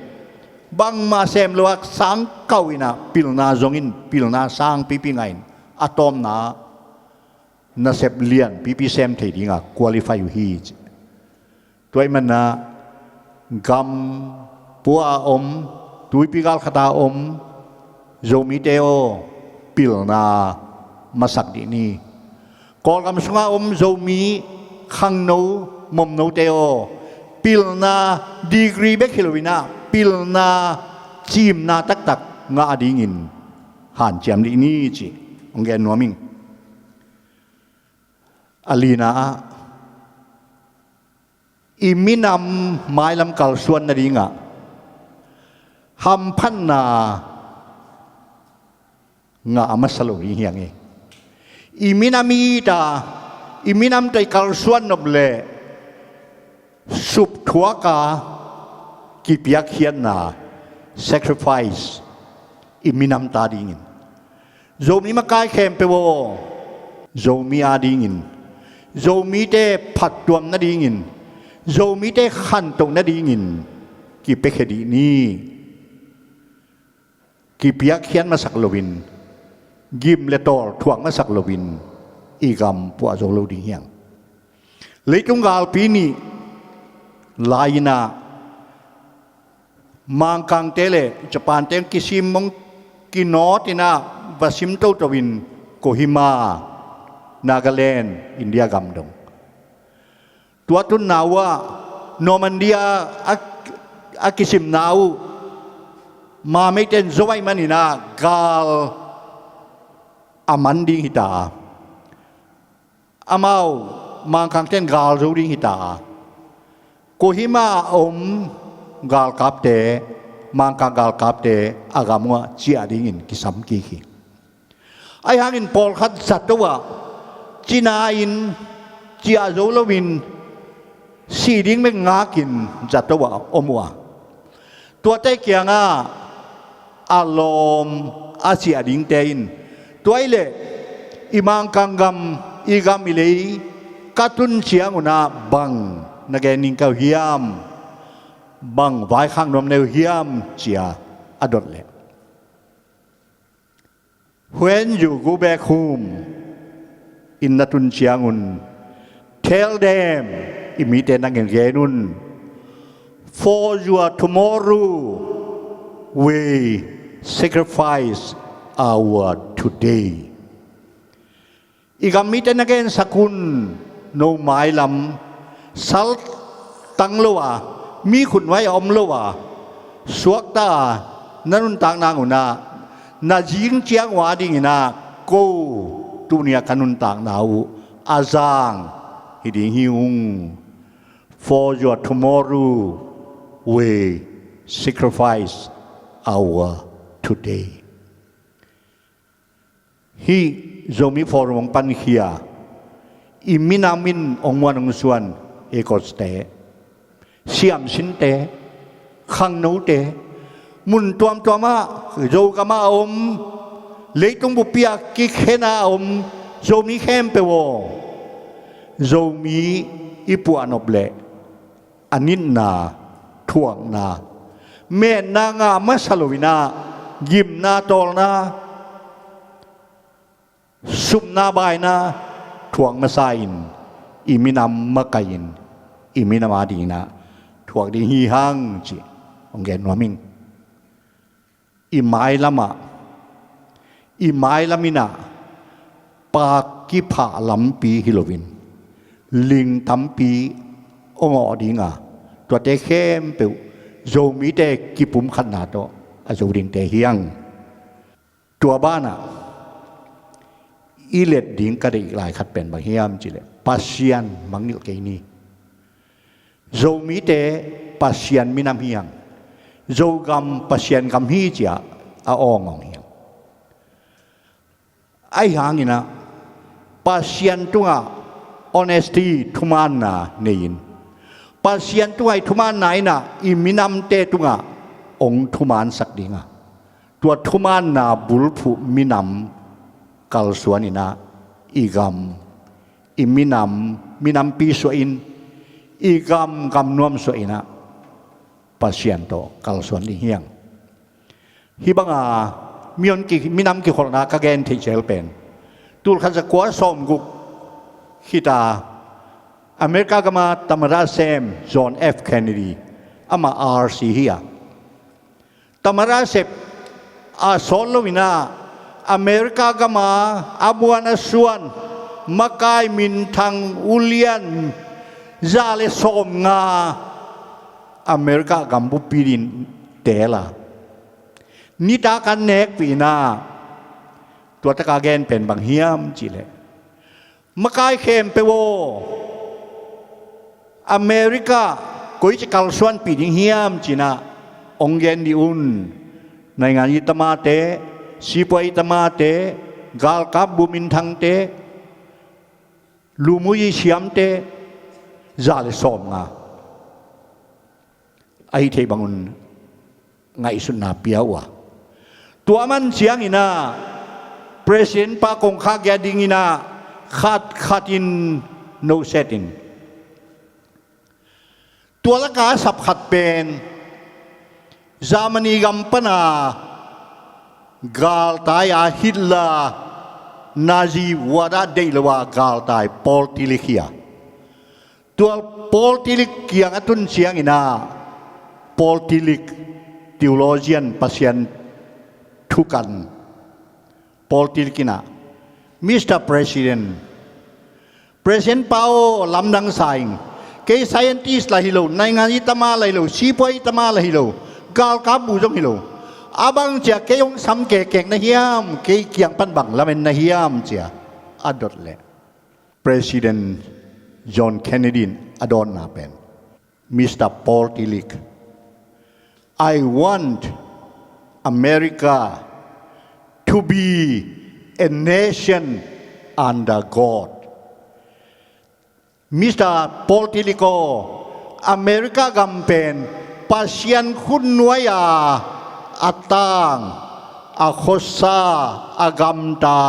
bangmah sem lo a sang kau in ah pilna zong in, pilna sangpipi ngah in, a tawpna nasep lianpipi sem thei ding a qualify uh hi ci. Tua ahih manin ah gam pua a om, tuipi galkhat a om Zomite aw, pilna masak dih ni. Kawlgam sunga om Zomi khangno, momnote aw, pilna, degree bek hi loin ah pilna, cimna taktak ngah dingin hanciam dih ni ci hong gen nuam ing. A lina ah i minam mailam kalsuan nadingah hamphatna ngah a masa lo hi hang hi. I minam i it a, i minam tawh i kalsuan nop leh supthuak a kipiakkhiatna, sacrifice, i minam ta dingin, Zomi makai khempeuh aw, Zomi a dingin, Zomite phattuam nadingin, Zomite khantoh nadingin kipiakhia dih ni. Kipiakkhiat masak loin, gim le tawl thuak masak loin i gam puah zo lo ding hi hang. Leitung galpi nih lai-in ah Mangkangte le Japante kisim, hong kinawt in ah va sim toto in Kohima, Nagaland, India gam dong. Tua tunna uh ah Normandy a, a kisimna uh Mameite in zo ahih manin ah gal a man ding hi ta a, amau Mangkangte in gal zo ding hi ta a, Kohima a om galkapte, Mangkang galkapte a gam uh ah ciah dingin kisam kik hi. Ahi hangin pawlkhat zato ah cina-in tiah zo loin sih ding bek ngakin zato ah om uh a, tuate kiangah a lawm a siah dingte in, tua ih leh i Mangkang gam, i gam i lei ka tun ciangun ah bang na gen ding ka uh hiam, bang vaikhak nuam na uh hiam, ci-a a dot leh, "When you go back home," in na tun ciangun, "tell them," i mite na gen gen un, "for your tomorrow we sacrifice our today." I gam mite na gensak un, "No mailam saltang lo a, mi khutnuai a om lo a, suakta a na nuntak nang un ah, na zing ciang uh adingin ah ko tuni-a ka nuntakna uh a zang hi ding hi ung. For your tomorrow we sacrifice our today." Hih Zomi Forum hong pankhia i minam in hong muan hong suan Hekos te, siamsinte, khangnote, mun tuamtuamah Zogam ah a om, leitung buppi ah kikhen a om Zomi khempeuh aw, Zomi i puahnop leh a nitna, thuakna, metna ngah masa loin ah gimna, tawlna, supna, baina thuak masa in, i minam makaih in, i minam adingin ah thuak ding hi hang, ci hong gen nuam ing. I mailam ah, i mailam in ah pa kiphah lampi hi loin, ling tampi hong awh ding a, tuate khempeuh Zomite kipumkhatna tawh a zo dingte hi hang. Tua banah i let ding ka deih lai khat pen bang hiam cih leh, Pasian mangngilh kei ni. Zomite Pasian minam hi hang, Zogam Pasian gam hi, ci-a a awngawng hi hang. Ahi hangin ah Pasian tungah honesty, thumaanna nei in, Pasian tungah i thumaanna in ah i minamte tungah hong thumaansak ding a, tua thumaanna bulphuh minam kalsuan in ah i gam, i minam, minampi suah in, i gam, gam nuam suah in ah Pasian tawh kalsuan ding hi hang. Hih banga mi hon ki, minam kikholhna ka gen theih cial pen, tul khat za kua sawmguk khit a America gama tamada sem John F Kennedy, amah R C hi a, tamada sep a sawt loin ah America gama a muan a suan makai minthang ulian za le sawmnga America gam buppi in teel a, nitak an nekpih in ah, tua taka gen pen bang hiam cih leh, makai khempeuh aw, America koici kalsuanpih ding hiam ci-in ah hong gen dih un. Naingan i tamate, sipuai i tamate, galkap bu minthangte, lumui i siamte, za le sawmnga. Ahi thei bangun ngaihsutna pia uh a, tua man ciangin ah President pa kongkhak gia dingin ah khat khat in noset in. Tua laka a sap khat pen Germany gam pana galtai a Hitler, Nazi uat ah deih lo a galtai Paul Tillich hi a. Tua Paul Tillich kiang a tun ciangin ah, Paul Tillich, theologian, Pasian thukan, Paul Tillich in ah, Mister President, President pa aw, lamdang sa ing. Kei scientist lah hi lo, naingan i tama lah hi lo, sipuai i tama lah hi lo, galkap bu zong hi lo. A bang cia kei hong sam kekek na hiam, kei kiang pan bang lamen na hiam cia a dot leh, President John Kennedy in a dawnna pen, Mister Paul Tillich, I want America to be a nation under God. Mr. Paul Tilico, America gam pen Pasian khutnuai-a a tang, a khuasa, a gamta,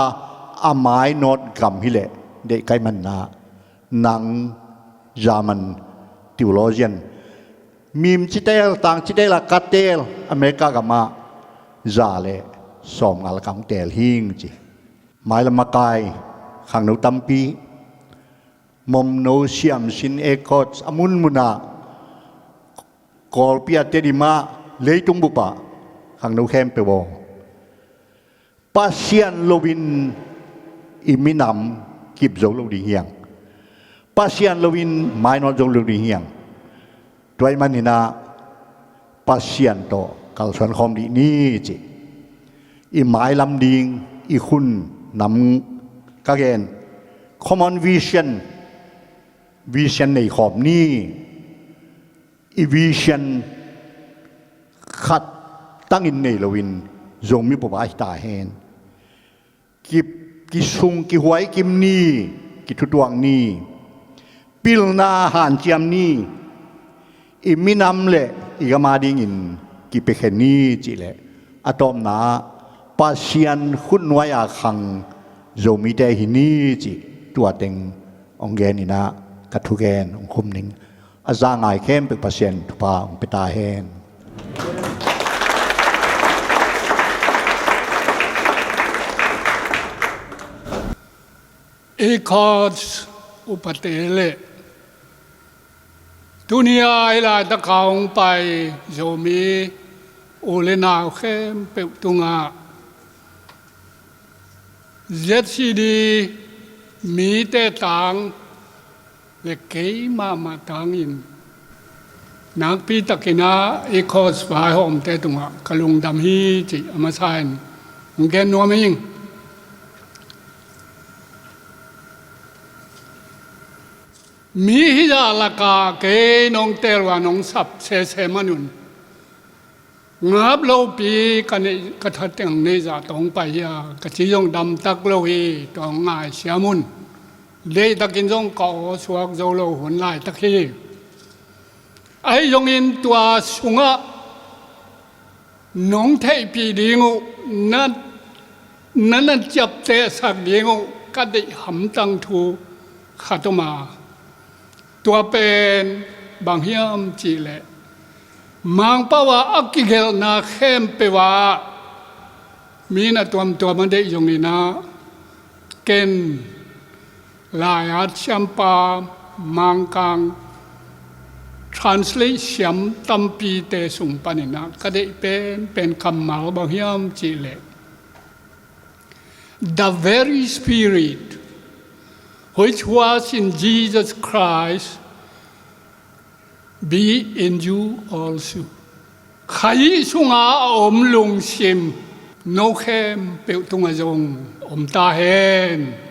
a mainawt gam hileh deih kai manna, nang German theologian, mim citel, tang citel a ka teel, America gamah za le sawmnga lakah hong teel hing ci. Mailam makai khangno tampi, momno siamsin, e, coach a munmunah, Kawlpi a, Tedim ah, leitung bupah khangno khempeuh aw, Pasian loin i minam kip zo lo ding hiang. Pasian loin mainawt zo lo ding hiang. Tua ahih maninah Pasian tawh kalsuan khawm dih ni ci. I mailam ding, i hun nam, ka gen, common vision, vision nei khawm ni. I vision khat tangin nei loin Zomi bup ah hi ta hen. Ki, kisung kihuai kim ni, kithutuak ni, pilna hanciam ni, i minam le i gam adingin kipiakhia ni cih leh, a tawpna ah Pasian khutnuai-a khang Zomite hi ni cih tua teng hong geninah ka thugen hong khum ning. A za ngai khempeuh Pasian thupha hong pia ta hen. Ecourse upate le tuni-a hih laitak a hong pai Zomi u le nau khempeuh tungah Z C D mite tang le kei mahmah tangin nakpi takinah Ecourse vaihawmte tungah ka lungdam hi cih a masa in hong gen nuam ing. Mi hizah lakah kei nong teel uh a nong sap sese manun ngap lopi ka neih, ka thatang neih zah tawh hong pai hi a, ka ci zong damtak lo hi, tua hong ngaisiam un. Deihtakin zong ka aw suak zo lo hun laitak hi. Ahi zongin tua sungah nong theihpih ding uh, na, na, na ciaptehsak ding uh ka deih hamtang thu khat om a, tua pen bang hiam cihleh, Mangpau ah a kigelhna khempeuh ah mi na tuamtuam a deih zonginah ken lai-at siampa, Mangkang translate siam tampite sung paninah ka deih penpen kammal bang hiam cihleh, "The very Spirit which was in Jesus Christ be in you also." Kha Jesu sunga a om lungsim no khempeuh tungah zong om ta hen.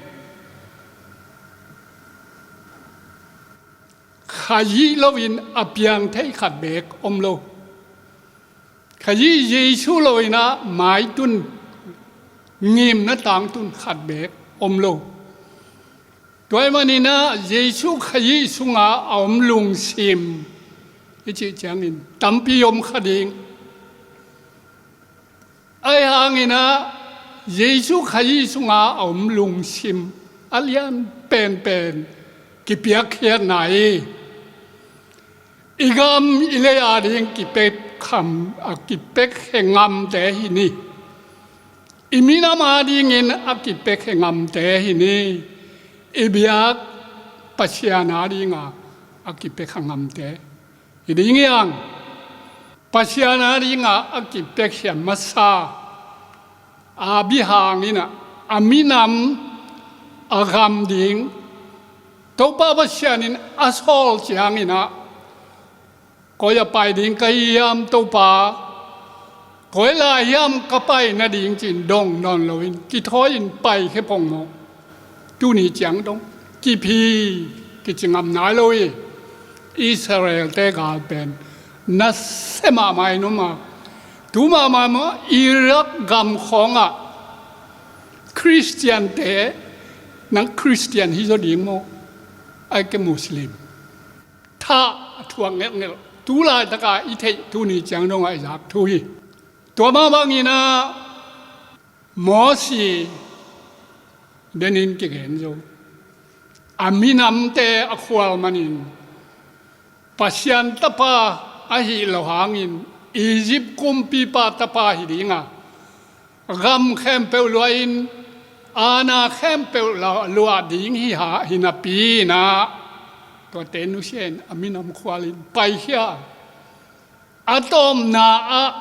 Kha Jesu loin a piang thei khat beek om lo. Kha Jesu loinah maitun, ngimna tangtun khat beek om lo. Tua ahih maninah Jesu Kha Jesu sunga a om lungsim i cih ciangin tampi om kha ding. Ahi hanginah Jesu Kha Jesu sunga a om lungsim a lian penpen kipiakkhiatna hi. I gam i lei ading kipek kham, a kipekkhia ngamte hi ni. I minam adingin a kipekkhia ngamte hi ni. I biak Pasian adinga a kipekkhia ngamte hi ding hiang. Pasian adinga a kipekkhia masa a bihang inah a minam a gam ding Topa Pasian in a sawl cianginah, "Koi ah pai ding ka hiam Topa? Koi lai hiam ka pai nading?" ci-in dong nawn loin kithawi-in paikhia pongmawh. Tuni ciang dong kiphi, kici ngam nai lo hi. Israel-te gal pen nasia mahmah in om a, tu mahmah mah Iraq gam khawngah Khristiante, nang Khristian hi zaw ding maw? Ai ke Muslim. Tha a thuak ngelhngelh. Tu laitaka i theih tuni ciang dongah i zak thu hi. Tua mah bangin ah Mosi denin kigen zo. A minamte a khual manin Pasian tapa ahi lo hangin Egypt kumpipa tapa hi dinga, gam khempeuh luahin aana khempeuh luah ding hi ha, hi napi-in ah, tuate nusia in a minam khualin paikhia. A tawpna ah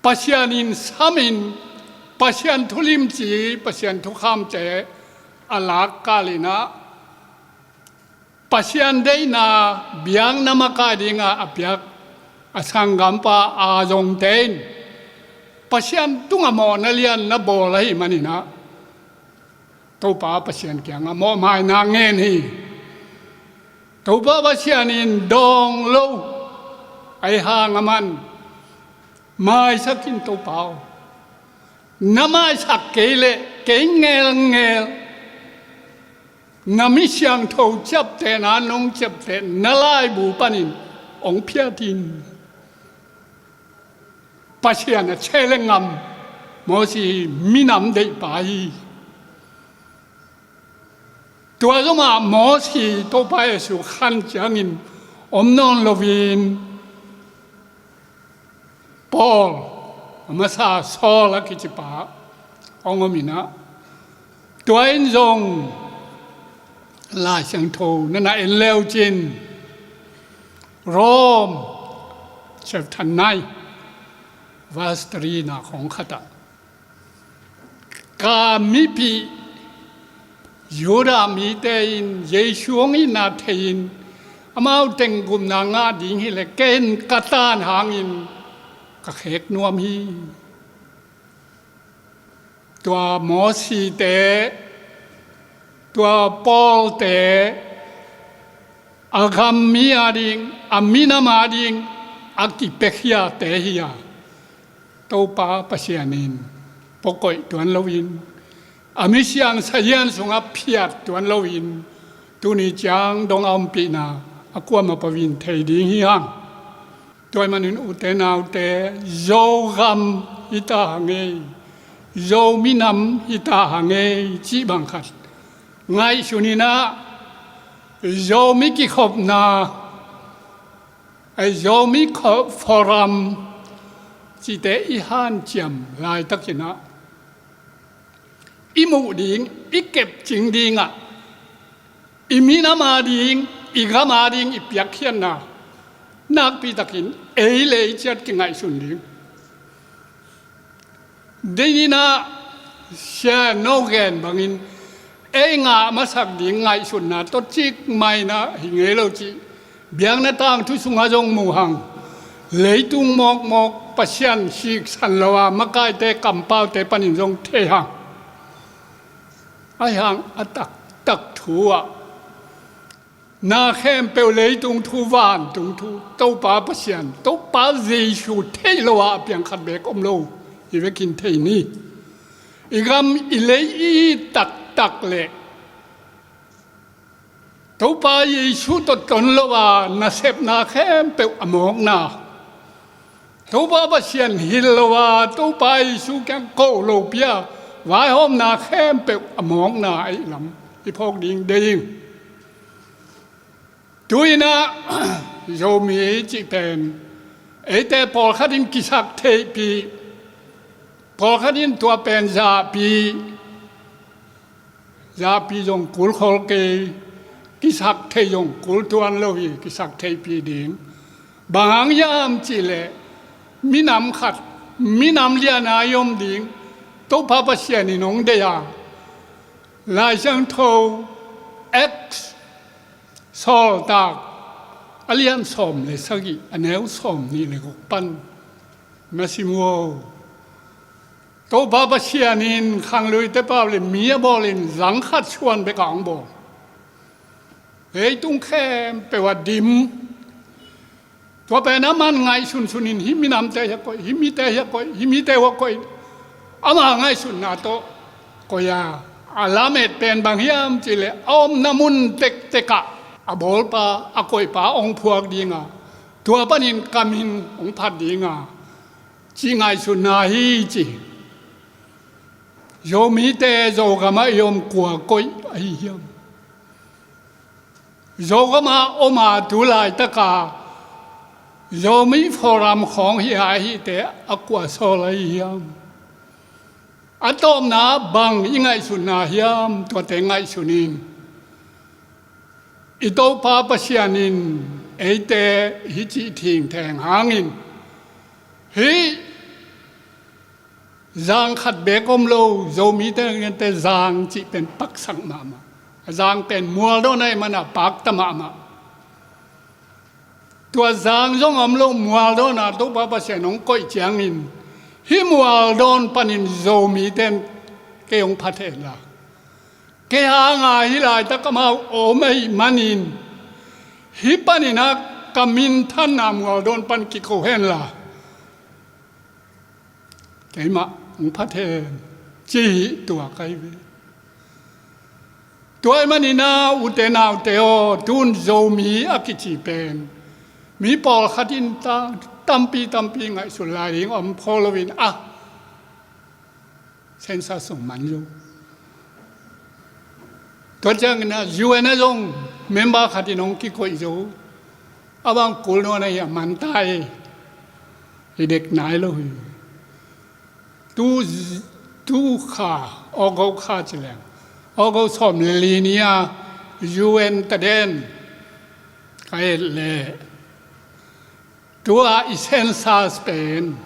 Pasian in samin, Pasian thulimci, Pasian thukhamte a lak kalin ah, Pasian deihna biakna makai dinga a piak a sanggampa a zongte in Pasian tungah mawhna lian na bawl ahih manin ah, Topa Pasian kiangah mawhmaina ngen hi. Topa Pasian in dawng lo, ahi hang aman, maisak in Topa aw, na maisak kei leh kei ngelngel na mi siangtho ciaptehna nong ciapteh na laibu panin hong phiat in. Pasian a challenge ngam Mosi hi, minam deihpa hi. Tua zomah Mosi Topa Jesu khan ciangin om nawn loin Paul, a masa Saul a kicipa hong om in ah, tua in zong Lai Siangtho na na en leucin Rome chapter nine verse three na khong khatah, ka mipih Judah mite in Jesu hong itna thei-in amau teng gupna ngah ding hileh ken ka tan hangin ka khek nuam hi. Tua Mosite, tua Paulte, a gam mi ading, a minam ading a kipiakhiate hi a, Topa Pasian in puakoih tuan loin, a misiang sahian sungah phiat tuan loin, tuni ciang dong a ompihna a kuamah pavin thei ding hi hang. Tua ahih manin ute naute, Zogam hi ta hang ei, Zo minam hi ta hang ei cih bang khat ngaihsun in ah, Zomi kikhopna, ei, Zomi kho-, forum cihte i hanciam laitakin ah, i muh ding, i kepcing dingah, i minam ading, i gam ading i piakkhiatna nakpitakin ei le ei ciat kingaihsun ding. Dei in ah, Sia No gen bangin, ei ngah masak ding ngaihsutna tawh cikmah in ah hi ngei lo cih biakna tangthu sungah zong mu hang. Leitung mawkmawk Pasian siksan lo a makaite kampaute panin zong thei hang. Ahi hang a taktak thu ah, na khempeuh, leitung thu, vantung thu, Topa Pasian, Topa Jesu theih lo a a piang khat beek om lo hi vekin thei ni. I gam i lei i it taktak leh Topa Jesu tawh ton lo a nasepna khempeuh a mawkna, Topa Pasian hilh lo a Topa Jesu kiang ko lopi a vaihawmna khempeuh a mawkna ahih lam i phawk ding deih ing. Tu-in ah, Zomi cih pen eite pawlkhat in kisaktheihpih, pawlkhat in tua pen zahpih, zahpih zong kul khol kei, kisaktheih zong kul tuan lo hi, kisaktheihpih ding. Bang hang hiam cih leh minam khat, minam lian a i om ding Topa Pasian in hong deih a, Lai Siangtho, Acts, Sawltak a lian sawm le sagih, a neu sawmnih le guk pan na sim uh aw. Topa Pasian in khangluite pau le mi a bawlin zang khat suan bek a hong bawl. Leitung khempeuh a dim. Tua pen aman ngaihsunsun in hih minamte hi a koih, hih mite hi a koih, hih mite uh a koih. Ama ngaihsutna tawh koih a, A lamet pen bang hiam cih leh a omna mun tektek ah a bawlpa, a koihpa hong phuak ding a, tua panin ka min hong phat ding a, cih ngaihsutna hi ci. Zomite Zogam ah i om kua koih ahi hiam? Zogam ah om a tu laitak a Zomi Forum khawng hi a, ahihte a kua sawl ahi hiam? A tawpna bang i ngaihsutna hiam, tuate ngaihsun in. I Topa Pasian in eite hih cih thingtheng hangin hih zang khat beek om lo, Zomite ngiante zang cih pen paksak mahmah. A zang pen mualdawn ahih manin a pakta mahmah. Tua zang zong om lo, mualdawn a Topa Pasian hong koih ciangin hih mualdawn panin Zomite in kei hong pha thei la, kei hang a hih laitak amau om ahih manin hih panin a ka minthanna mualdawn pan kiko hen la, keimah hong pha thei hen, ci hi. Tua ka hi ve. Tua ahih manin a ute naute aw, tun Zomi a kici pen mi pawlkhat in ta, tampi tampi ngaihsun lai ding om kho loin a, census zong man zo. Tua ciangin a U N a zong member khat in hong kikoih zo. A bang kul nawn ahi a, man ta e. I dek nai lo hi. Tu, tu kha, August kha ci leng, August sawm le li ni a U N taden ka et leh, tua i census pen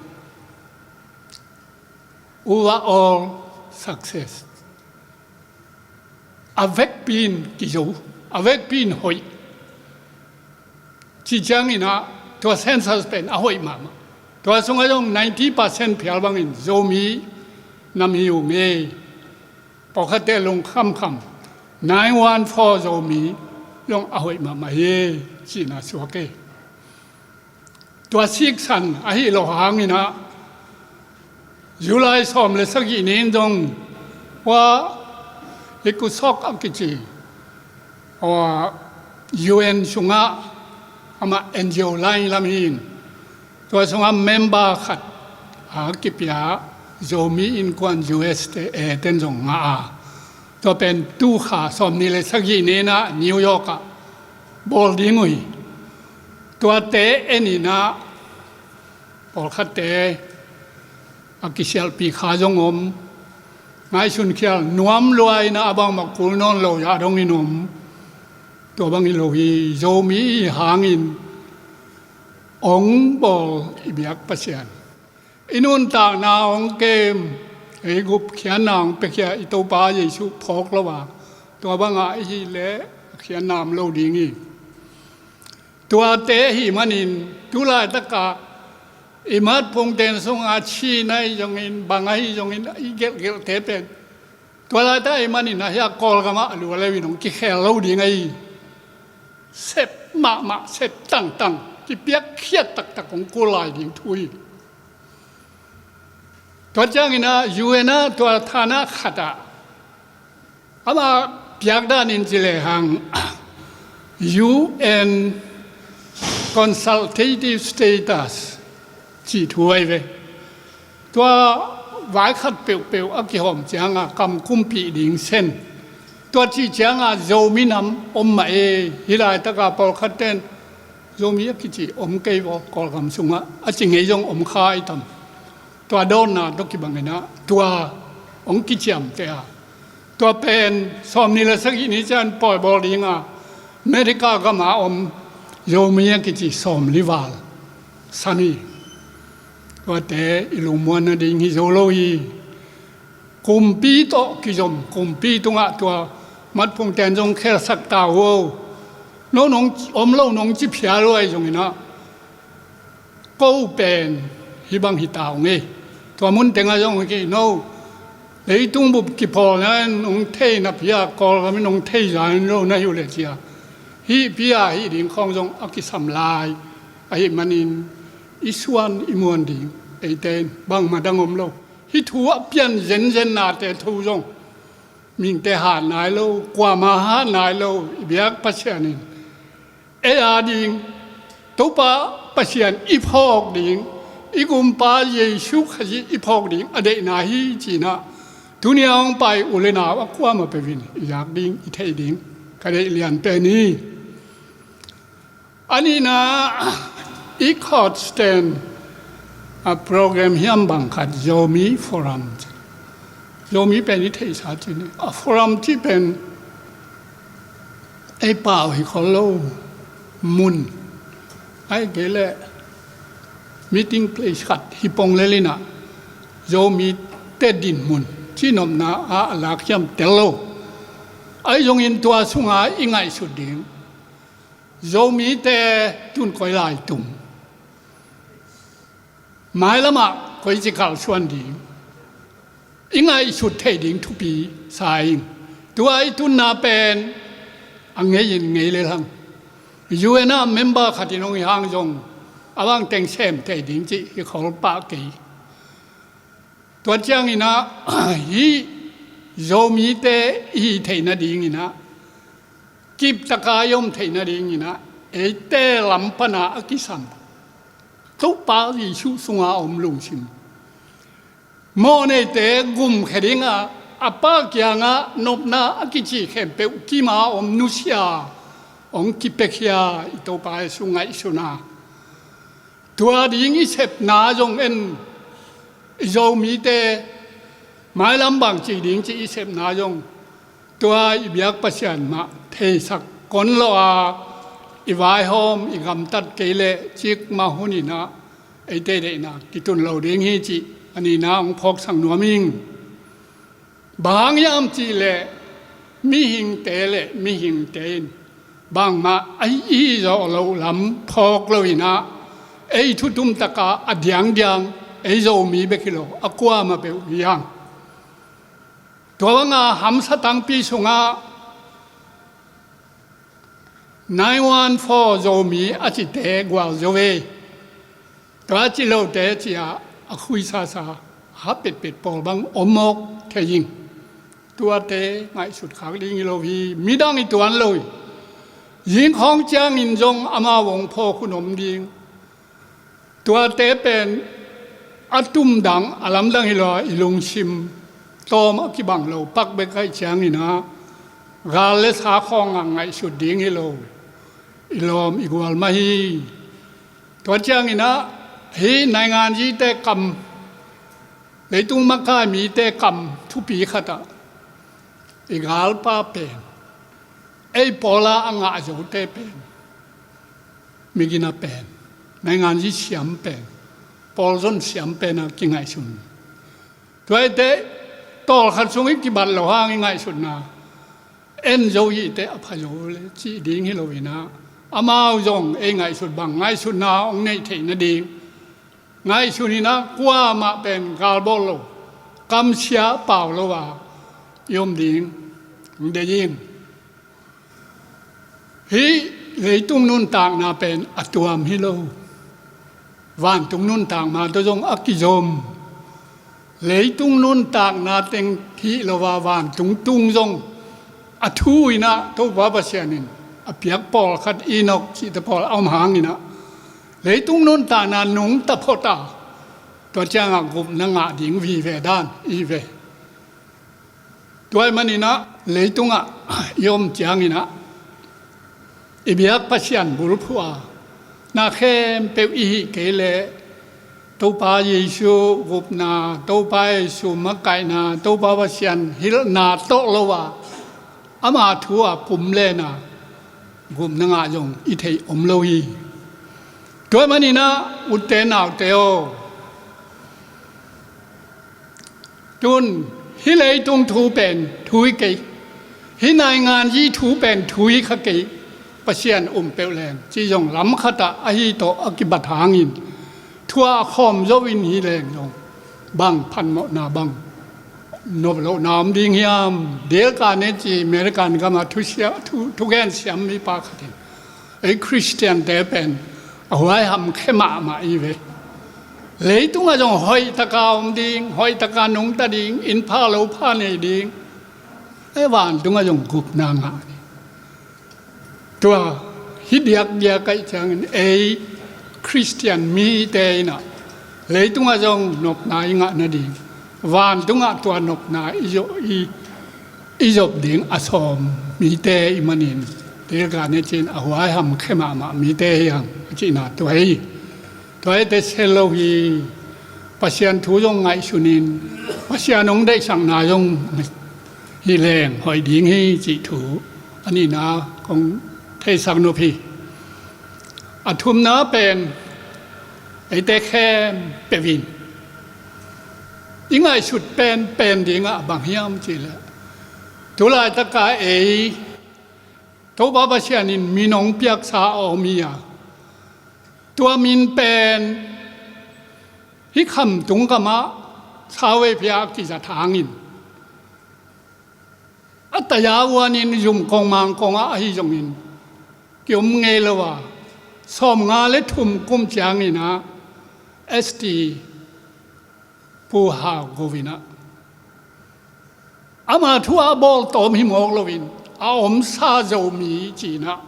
overall success. A vekpi in kizo, a vekpi in hoih. Ci ciangin a, tua census pen a hoih mahmah. Tua sungah zong ninety percent phial bangin Zomi nam hi ung e. Pawlkhatte lungkhamkham, nine one four Zomi zong a hoih mahmah hi, cihna suak e. Tua siksan ahi lo hangin a, July sawm le sagih ni in zong hua ECOSOC a kici, hua U N sungah, amah N G O line lam hi in, tua sungah member khat a kipia Zomi Innkuan U S te, eh, ten zong ngah a, tua pen tu kha sawm ni le sagih ni in a New York ah bawl ding uh hi. Tuate en in a, pawlkhatte a kisialhpih kha zong om, ngaihsun khial nuam lua in a, a bangmah kul nawn lo zah dongin om. Tua bang hi lo hi, Zomi i hangin hong bawl i biak Pasian, i nuntakna hong kem, ei gupkhiatna hong piakhia i Topa Jesuh phawk lo a, tua bangah i hih leh a khiatna om lo ding hi. Tuate ahih manin tu laitakah i matphungten sungah Chin ahi zongin, bang ahi zongin, i gelhgelhte pen tua laitak ahih manin a, hih a Kawlgam ah a lua leu in hong kikhel lo ding ahi. Sep mahmah, sep tangtang, kipiakkhiat taktak hong kul lai ding thu hi. Tua ciangin a U N a tua thana khat ah ama piak dan in ci lehang U N consultative status cih thu ahi ve. Tua vai khat peuhpeuh a kihawm cianga kam kumpih ding sen. Tua cih cianga Zomi nam om mah e, hih laitaka pawlkhat ten Zomi a kici om kei vaw, Kawlgam sungah a ci ngei zong om kha i tam. Tua dawnna tawh kibangin ah tua hong kiciamteh a, tua pen sawmnih le sagih ni ciang pawi bawl dinga America gama om Zomi a kici sawmli val san hi. Tuate i lungmuan nading hi zo lo hi. Kumpi tawh kizom, kumpi tungah tua matphungten zong khelsak ta uh o. No nong om lo nong ci phial uh ahi zongin ah, ko pen hih bang hi ta ung e. Tua mun tengah zong hi kei no. Leitung bup kipawlna in hong thei napi-a Kawlgam in hong thei zan lo na hi uh leh cia, hih pi-a hih ding khawng zong a kisam lai ahih manin i suan i muan ding eite in bangmah dang om lo. Hih thu a pian zenzen nate thu zong mihingte hat nai lo, kuamah hat nai lo, i biak Pasian in ei a ding, Topa Pasian i phawk ding, i Gumpa Jesu Khazih i phawk ding a deihna hi ci-in ah, tuni a hong pai u le nau a kuamah peuh in i zak ding, i theih ding ka deih lian pen hi. A nihna, i Courts ten a program hiam bang khat, Zomi Forum. Zomi pen i theihsa cih ni. A forum cih pen ei pau hi khol lo, mun, ahih kei leh meeting place khat hi pong lel in ah, Zomite dinmun cih nopna ah a lak hiam tel lo. Ahi zongin tua sunga i ngaihsut ding, Zomite tun koi lai tum, mailamah koici kalsuan ding, i ngaihsut theih ding thupi sa ing. Tua i tunna pen a ngei in ngei lel hang. U N ah member khat in hong hi hang zong, a bang teng sem theih ding cih hi khol pah kei. Tua ciangin ah, hih Zomite i hih theih nadingin ah, kiptaka i om theih nadingin ah, eite lam pana a kisam Topa Jesu sunga om lungsim, mawhneite gumkhia dingah, a Pa kiangah nopna a kici khempeuh kima om nusia, hong kipiakhia i Topa Jesu ngaihsutna. Tua ding i sepna zong en, i Zomite mailam bang ci ding cih i sepna zong, tua i biak Pasian mah theisak kon lo a, i vaihawm, i gamtat kei leh cikmah hunin ah eite deihna kitun lo ding hi cih a nihna hong phawksak nuam ing. Bang hang hiam cih leh, mihingte le mihingte in bangmah a hih zawh loh lam phawk lo in ah, ei thutum taka a diangdiang ei Zomi bek hi lo, a kuamah peuh hi hang. Tua banga hamsa tangpi sungah nine one four Zomi a cite gualzo ve. Tua a ci lote ci-a a khuisasa, a ha petpet pawl bang om mawk thei ing. Tuate ngaihsut khak ding hi lo hi, midang i tuan lo hi. Zing khawng ciangin zong amau hong phawk hun om ding. Tuate pen a tumdang, a lamdang hi lo a, i lungsim tawm a kibang lo pak bek ahih ciangin ah, gal le sa khawngah ngaihsut ding hi lo, i lawm i gual mah hi. Tua ciangin ah, hih nainganzite kam, leitung makai mite kam thupi khatah i galpa pen, ei pawla a ngah zote pen, migina pen, nainganzi siam pen, pawlzon siam pen a kingaihsun. Tua ahih teh, tawlkhat sung i kibat loh hang i ngaihsutna, en zo hi teh a pha zo le cih ding hi lo in ah, amau zong ei ngaihsut bang ngaihsutna hong neih theih nading ngaihsun in ah, kuamah pen galbawl lo, kamsia pau lo a i om ding deih ing. Hih leitung nuntakna pen a tuam hi lo. Vantung nuntak ma tawh zong a kizom. Leitung nuntakna teng hi lo a, vantung tung zong a thu in ah Topa Pasian in a piak pawlkhat, Enok cihte pawl a om hangin ah, leitung nuntakna nungta phot a, tua ciangah gupna ngah ding vive dan i hi ve. Tua ahih manin ah, leitungah i om ciangin ah, i biak Pasian bulphuh a, na khempeuh i hih kei leh Topa Jesu gupna, Topa Jesu makaihna, Topa Pasian hilhna tawh lo a, ama thu a pum lena gupna ngah zong i theih om lo hi. Tua ahih manin ah, ute naute aw, tun, hih leitung thu pen thu hi kei, hih nainganzi thu pen thu hi kha kei, Pasian um peuh leng cih zong lam khatah ahi tawh a kibat hangin, thu a khawm zo in hi leng zong, bang phatmawhna, bang nop lohna om ding hiam? Dale Carnegie, American gamah thusia-, thu, thugen siam mipa khat in, ei Khristiante pen a huaiham khia mahmah i hi ve. Leitungah zong hoihtaka om ding, hoihtaka nungta ding, inn pha lo pha nei ding, e, vantungah zong gupna ngah ni. Tua hi diakdiak ahih ciangin ei Khristian mite in ah leitungah zong nopna i ngah nading, vantungah tua nopna i zop, i, i zop ding a sawm mite i hih manin, Tirka ne cin a huai hamkhe mahmah mite hi hang a cihna tua hi. Tua hi teh sel lo hi. Pasian thu zong ngaihsunin, Pasian hong deihsakna zong hi leng hoih ding hi cih thu a nihna kong theisak nop hi. A thumna pen eite khempeuh in i ngaihsut penpen dingah bang hiam cihleh, tu laitaka ei Topa Pasian in min hong piaksa a om hi a, tua min pen hih khamtung gamah sauvei pia a kizat hangin a taya uanin zum kong mang kongah ahi zongin ki-om ngei lo a, sawmnga le thum kum ciangin ah S T Pu Hau Govin ah ama thu a bawl tawm hi mawk loin a omsa Zomi ci-in ah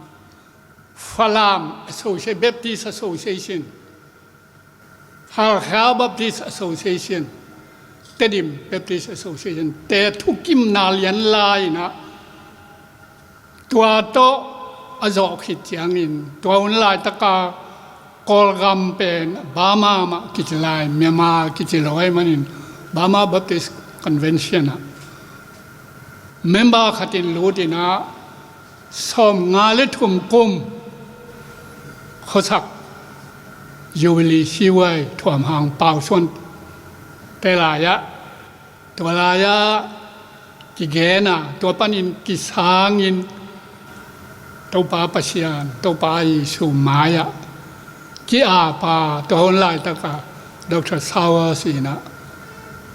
Falam Associa-, Baptist Association, Halkha Baptist Association, Tedim Baptist Association te thukimna lian lai-in ah tua tawh a zawh khit ciangin tua hun laitaka Kawlgam pen Burma mah kici lai, Myanmar kici lo ahih manin Burma Baptist Convention ah member khatin lutin ah sawmnga le thum kum khuasak Jubilee siuai thuamhang pausuan te lai-ah, tua lai-ah kigen a, tua panin kisangin Topa Pasian, Topa Jesu mai-ah ki-ap a, tua hun laitaka Doctor Sowers in ah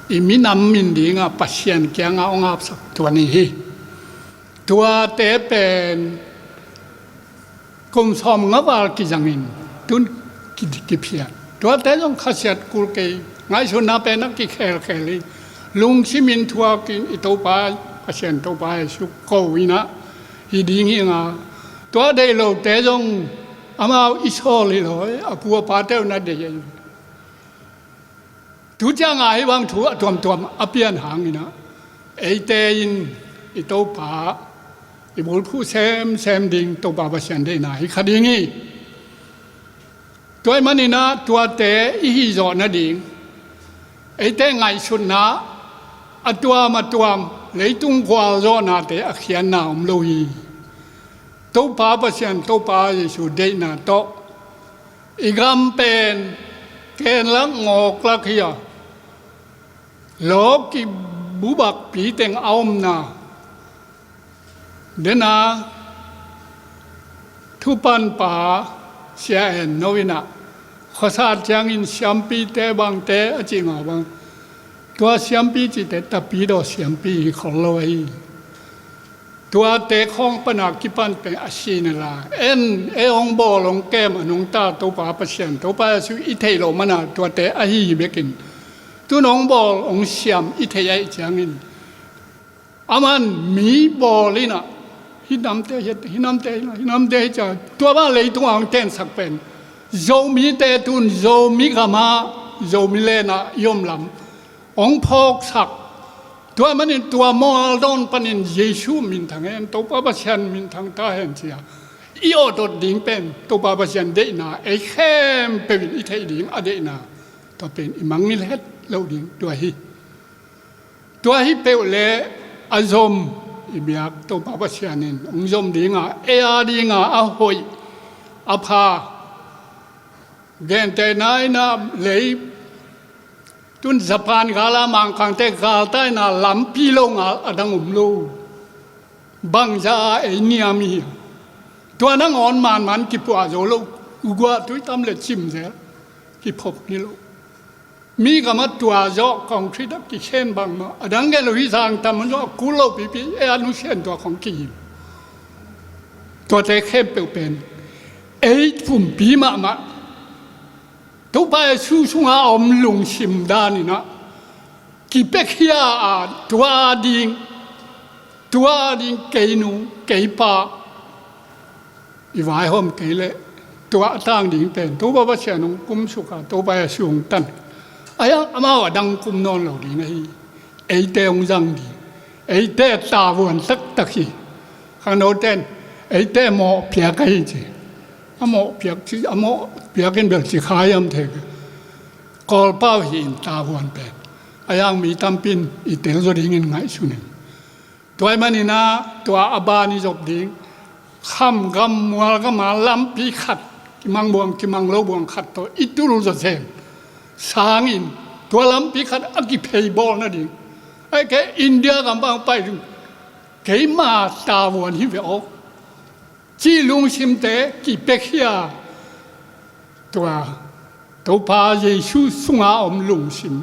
i minam min dingah Pasian kiangah hong apsak tua ni hi. Tuate pen kum sawmnga val kizangin tun ki, kiphiat. Tuate zong khasiat kul kei, ngaihsutna pen a kikhelkhel hi. Lungsimin thuakin i Topa Pasian, Topa Jesu ko-in ah hi ding hi ing a, tua deih lote zong amau i sawl hi lo, a pu a pate uh na deih hi. Tu ciangah hih bang thu a tuamtuam a pian hangin ah eite in i Topa i bulphuh semsem ding Topa Pasian deihna hi kha ding hi. Tua ahih manin ah tuate i hih zawh nading eite ngaihsutna a tuam a tuam leitung gualzawhnate a khiatna om lo hi. Topa Pasian, Topa Jesu deihna tawh i gam pen kenlak ngawklak hi a, lawki bubakpi teng a omna dena thupanpa Sia En No in ah khuasa ciangin siampite bangte a cih mah bang, tua siampi cihte tapidaw siampi hi khol lo ahi. Tuate khawng pana kipan pen a sihna la, en ei hong bawl hong kem a nungta Topa Pasian, Topa Jesu i theih loh mana tuate ahi hi bekin, tun hong bawl hong siam i theih ahih ciangin aman mi bawl in ah hih namte hi, hih namte hi, hih namte hi cia, tua bang leitungah hong tensak pen Zomite tun Zomi gamah, Zomi lenah i om lam hong phawksak. Tua manin tua mual dawn panin Jesu minthang hen, Topa Pasian minthang ta hen cia i awtawt ding pen Topa Pasian deihna, ei khempeuh in i theih ding a deihna, tua pen i mangngilh het loh ding tua hi. Tua hi peuh leh a zom i biak Topa Pasian in hong zom dinga, ei a dinga a hoih a pha, gentehna in ah lei tun Japan gal a Mangkangte galtai in ah lampi lo ngal a dang om lo. Bangzah a ei niam i hi a, tua nangawn manman kipuah zo lo, uguah tuitam le cimzel kiphop ni lo. Mi gamah tua zawh concrete ah kikhen bangmah a dang gen lo hi, zangtam zawh a kul lo pipi, ei a nusian tua khong kihim. Tuate khempeuh pen ei pumpi mahmah Topa Jesu sunga a om lungsim dan in ah kipiakhia a, tua a ding Tua ding kei nu, kei pa, i vaihawm kei leh tua a tang ding pen Topa Pasian hong kumsuk a, Topa Jesu hong tan. A hiang amau a dang kum nawn lo ding ahi. Eite hong zang ding. Eite tavuan taktak hi. Khangnote in eite mawh piak ahi ci. A mawh piak ci, a mawh piak in bel ci kha hiam thei. Kawlpau hi in tavuan pen. A hiang mi tampi in i tel zaw dingin ngaihsun in. Tua ahih manin ah tua a ban i zop ding. Kham gam, mual gam a lampi khat, kimang buang, kimang lo buang khat tawh i tul zawzen sangin tua lampi khat a kiphei bawl nading. Ahih kei India gam bang pai ding. Keima tavuan hi ve aw. Cih lungsimte kipia khia. Tua Topa Jesu sunga om lungsim.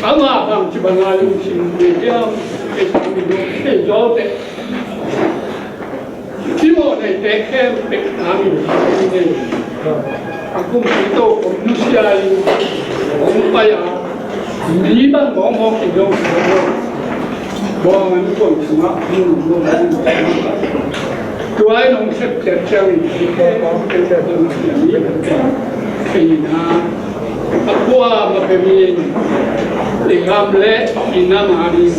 Amah bangci banga lungsim hi hiam, kei sangin lungsim zawte. Kimawh neite khempeuh nangin nei. A kumpi tokhom nusia in hong pai a, mi bang mawkmawk in hong pai a, bawng an kuang sungah hong tua in hong sepciat ciangin, kei in a, a kuamah peuh in i gam le i nam a ding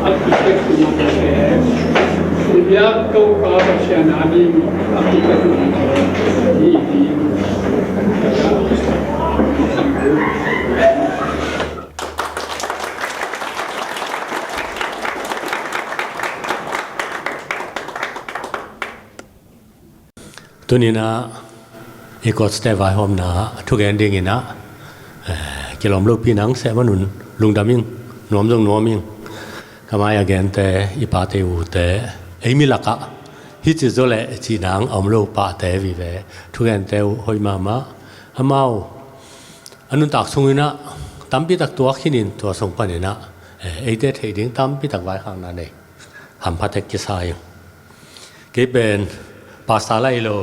a kipia khia mah tawh, i biak Topa Pasian a ding a kipia khia mah tawh, i ding. Tuni-in ah i coach-te vaihawmna ah thugen dingin ah, eh, kilawm lopi nang seh manun lungdam ing, nuam zong nuam ing. Ka mai-a gente, i pate ute, ei mi lakah hih ci zaw leh cih nang a om lo pate vive, thugente uh hoih mahmah. Amau a nuntak sungin ah tampi tak tuak khinin tua sung panin ah, eh, eite theih ding tampi tak vaikhakna nei. Hampha tek kisa ing. Kei pen pastor lah hi lo,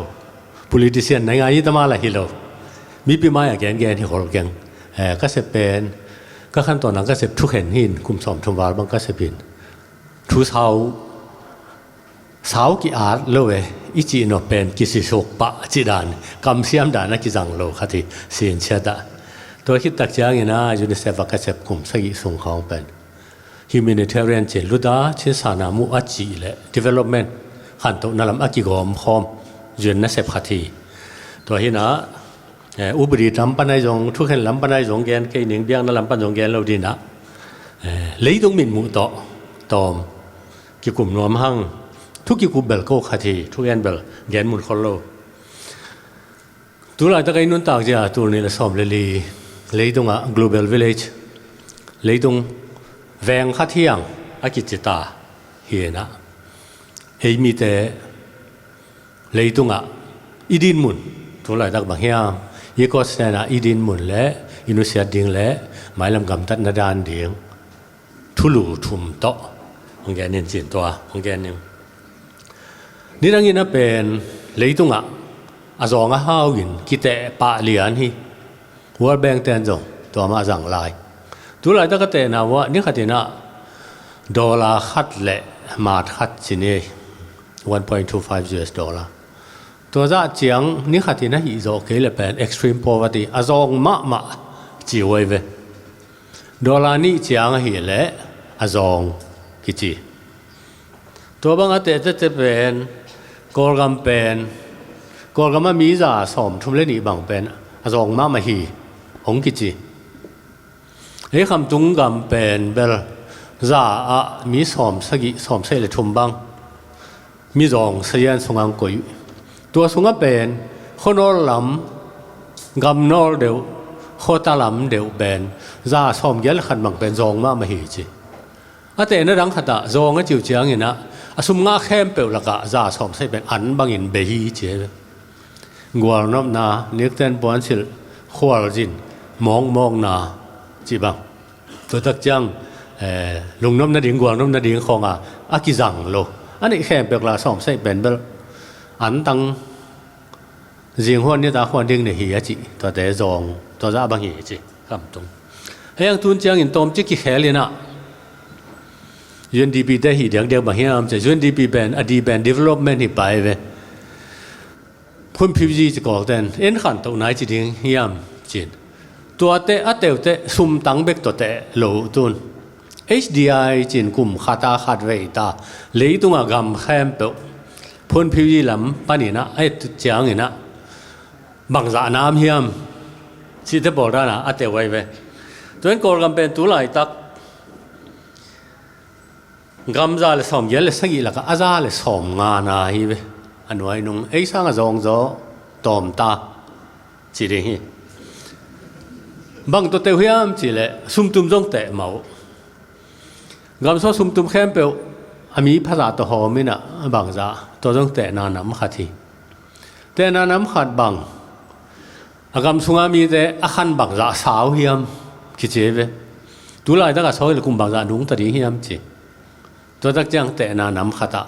politician, nai ngai hi ta mah lah hi lo. Mipi mai-a gengen hi khol keng. Eh, ka sep pen, ka khantawn nang ka sep thukhen hi in, kum sawmthum val bang ka sep in. Thu sau, sau ki-at lo e, i cih nawh pen kisisuk pah cih dan, kamsiam dan a kizang lo khat hi, sin ciat ah. Tua khit tak ciangin ah UNICEF ah ka sep kum sagih sung khawng pen humanitarian cih luta, chin sana mu a cih leh development khantohna lam a kigawm khawm U N nasep khat hi. Tua hi-in ah, eh, upadi lam pan ahi zong, thukhen lam pan ahi zong gen kei ning, biakna lam pan zong gen lo ding ah, eh, leitung mitmuh tawh tawm kikum nuam hang, thu kikup bel ko khat hi, thugen bel gen mun khol lo. Tu laitak a i nuntak zia tul nih le sawm le li, leitungah global village, leitung veng khat hi hang a kici ta hi-in ah, ei mite leitungah i dinmun, tu laitak bang hiam, i coach-te in ah i dinmun le i nusiat ding le mailam gamtatna dan ding thulu thum tawh hong gen in cin, tua hong gen ning. Nidangin a pen leitungah a zawng a hau in kiteh pah lian hi. World Bank-te in zong tua mah zang lai. Tu laitak a tehna uh ah ni khatin ah dollar khat le maat khat ci ni, one point two five U S dollar. Tua zah ciang ni khatin a hih zawh kei leh pen extreme poverty, a zawng mahmah ci uh ahi ve. Dollar nih ciang ahih leh a zawng kici. Tua bang a tehtehte pen Kawlgam pen, Kawlgam a mi za sawmthum le nih bang pen a zawng mahmah hi hong kici. Ei Khamtung gam pen bel za ah mi sawmsagih, sawmsagih le thum bang mi zawng sazian sungah hong koih. Tua sungah pen khuanawl lam, gamnawl deuh, khuata lam deuh pen za sawmgiat le khat bang pen zawng mahmah hi ci. A tehna dang khatah zawng a cih uh ciangin ah a sum ngah khempeuh lakah za sawmsagih pen an bangin bei hi ci. Gualnopna, nikten puansilh, khualzin, mawkmawkna cih bang. Tua tak ciang, eh, lungnop nading, gualnop nading khawng a, a kizang lo. A neih khempeuh la sawmsagih pen bel antang zing huan nitak huan ding nei hi a cih. Tuate zawng, tua zah bang hi a cih. Khamtung. Hei ang tun ciangin tawmcik kikhel in ah, U N D P te hi diakdiak bang hiam ci, U N D P pen a di pen development hi pai ve. Phunphiuzi ci Kawlten en khantoh nai ci ding hiam cin. Tuate a teute sumtang bek tawh teh lo tun. H D I cin kum khata khat vei ta. Leitunga gam khempeuh phunphiuzi lam paninah a et cianginah bangzah nam hiam cihte pawl dana a teu ai ve. Tuan Kawlgam pen tu laitak gam za le sawm giat le sagih lakah a za le sawm nga na hi ve. A nuai nung ei sang a zawng zaw tawm ta ci ding hi. Bang tawh teu hiam cih leh sumtum zong teh mah uh. Gam sung sumtum khempeuh a mi phazah tawh hawm inah bangzah tua zong tehna nam khat hi. Tehna nam khat bang a gam sunga mite a khan bangzah sau hiam kici ve. Tu laitak a sawi le kum bangzah nungta ding hiam ci. Tua tak ciang tehna nam khatah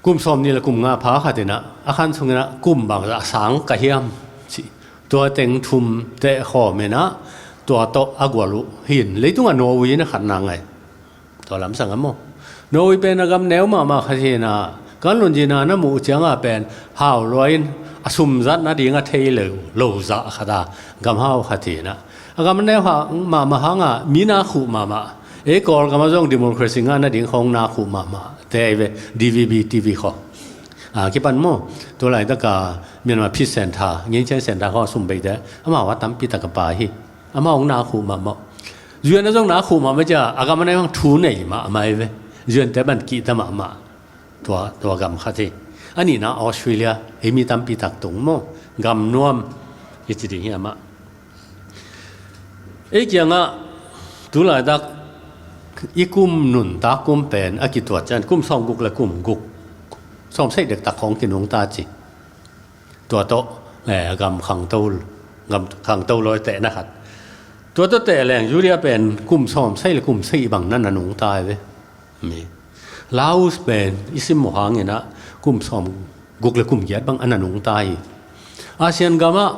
kum sawm nih le kum nga pha khatinah a khan sunginah kum bangzah sang ka hiam ci. Tua teng thum teh khawm inah tua tawh a gual uh hin. Leitunga Norway in a khatna ngai. Tua lamsang a maw? Norway pen a gam neu mahmah khat hi inah kan lunzina na muh cianga pen hau luai in a sumzat nading a thei lo, lo zah khat a gam hau khat hi inah a gam neu mahmah hanga mi na khuh mahmah. Ei Kawlgam a zong democracy ngah nading khawng na khuh mahmah te ai ve. D V B T V khaw a kipan maw? Tu laitaka Myanmar Peace Center, Ngin Chen Center khaw a sum beite amau a tampi tak a pai hi. Amau hong na khuh mahmah. U N a zong na khuh mahmah cia a gam a nei hong thu nei mahmah ai ve. U N te ban kihta mahmah. Tua, tua gam khat hi. A nihna Australia, ei mi tampi tak tung maw? Gam nuam i ci ding hi amah. Ei kiangah tu laitak i kum nuntak kum pen a kituat cian kum sawm guk le kum guk sawm seih dektak khawng kinungta ci. Tua tawh eh, gam khangto, gam khangto lawi tehna khat. Tua tawh teh leng Julia pen kum sawm seih le kum seih bang na na nungta ai ve. Mi Laos pen i sim muh hanginah kum sawm guk le kum giat bang a na nungta hi. Asian gamah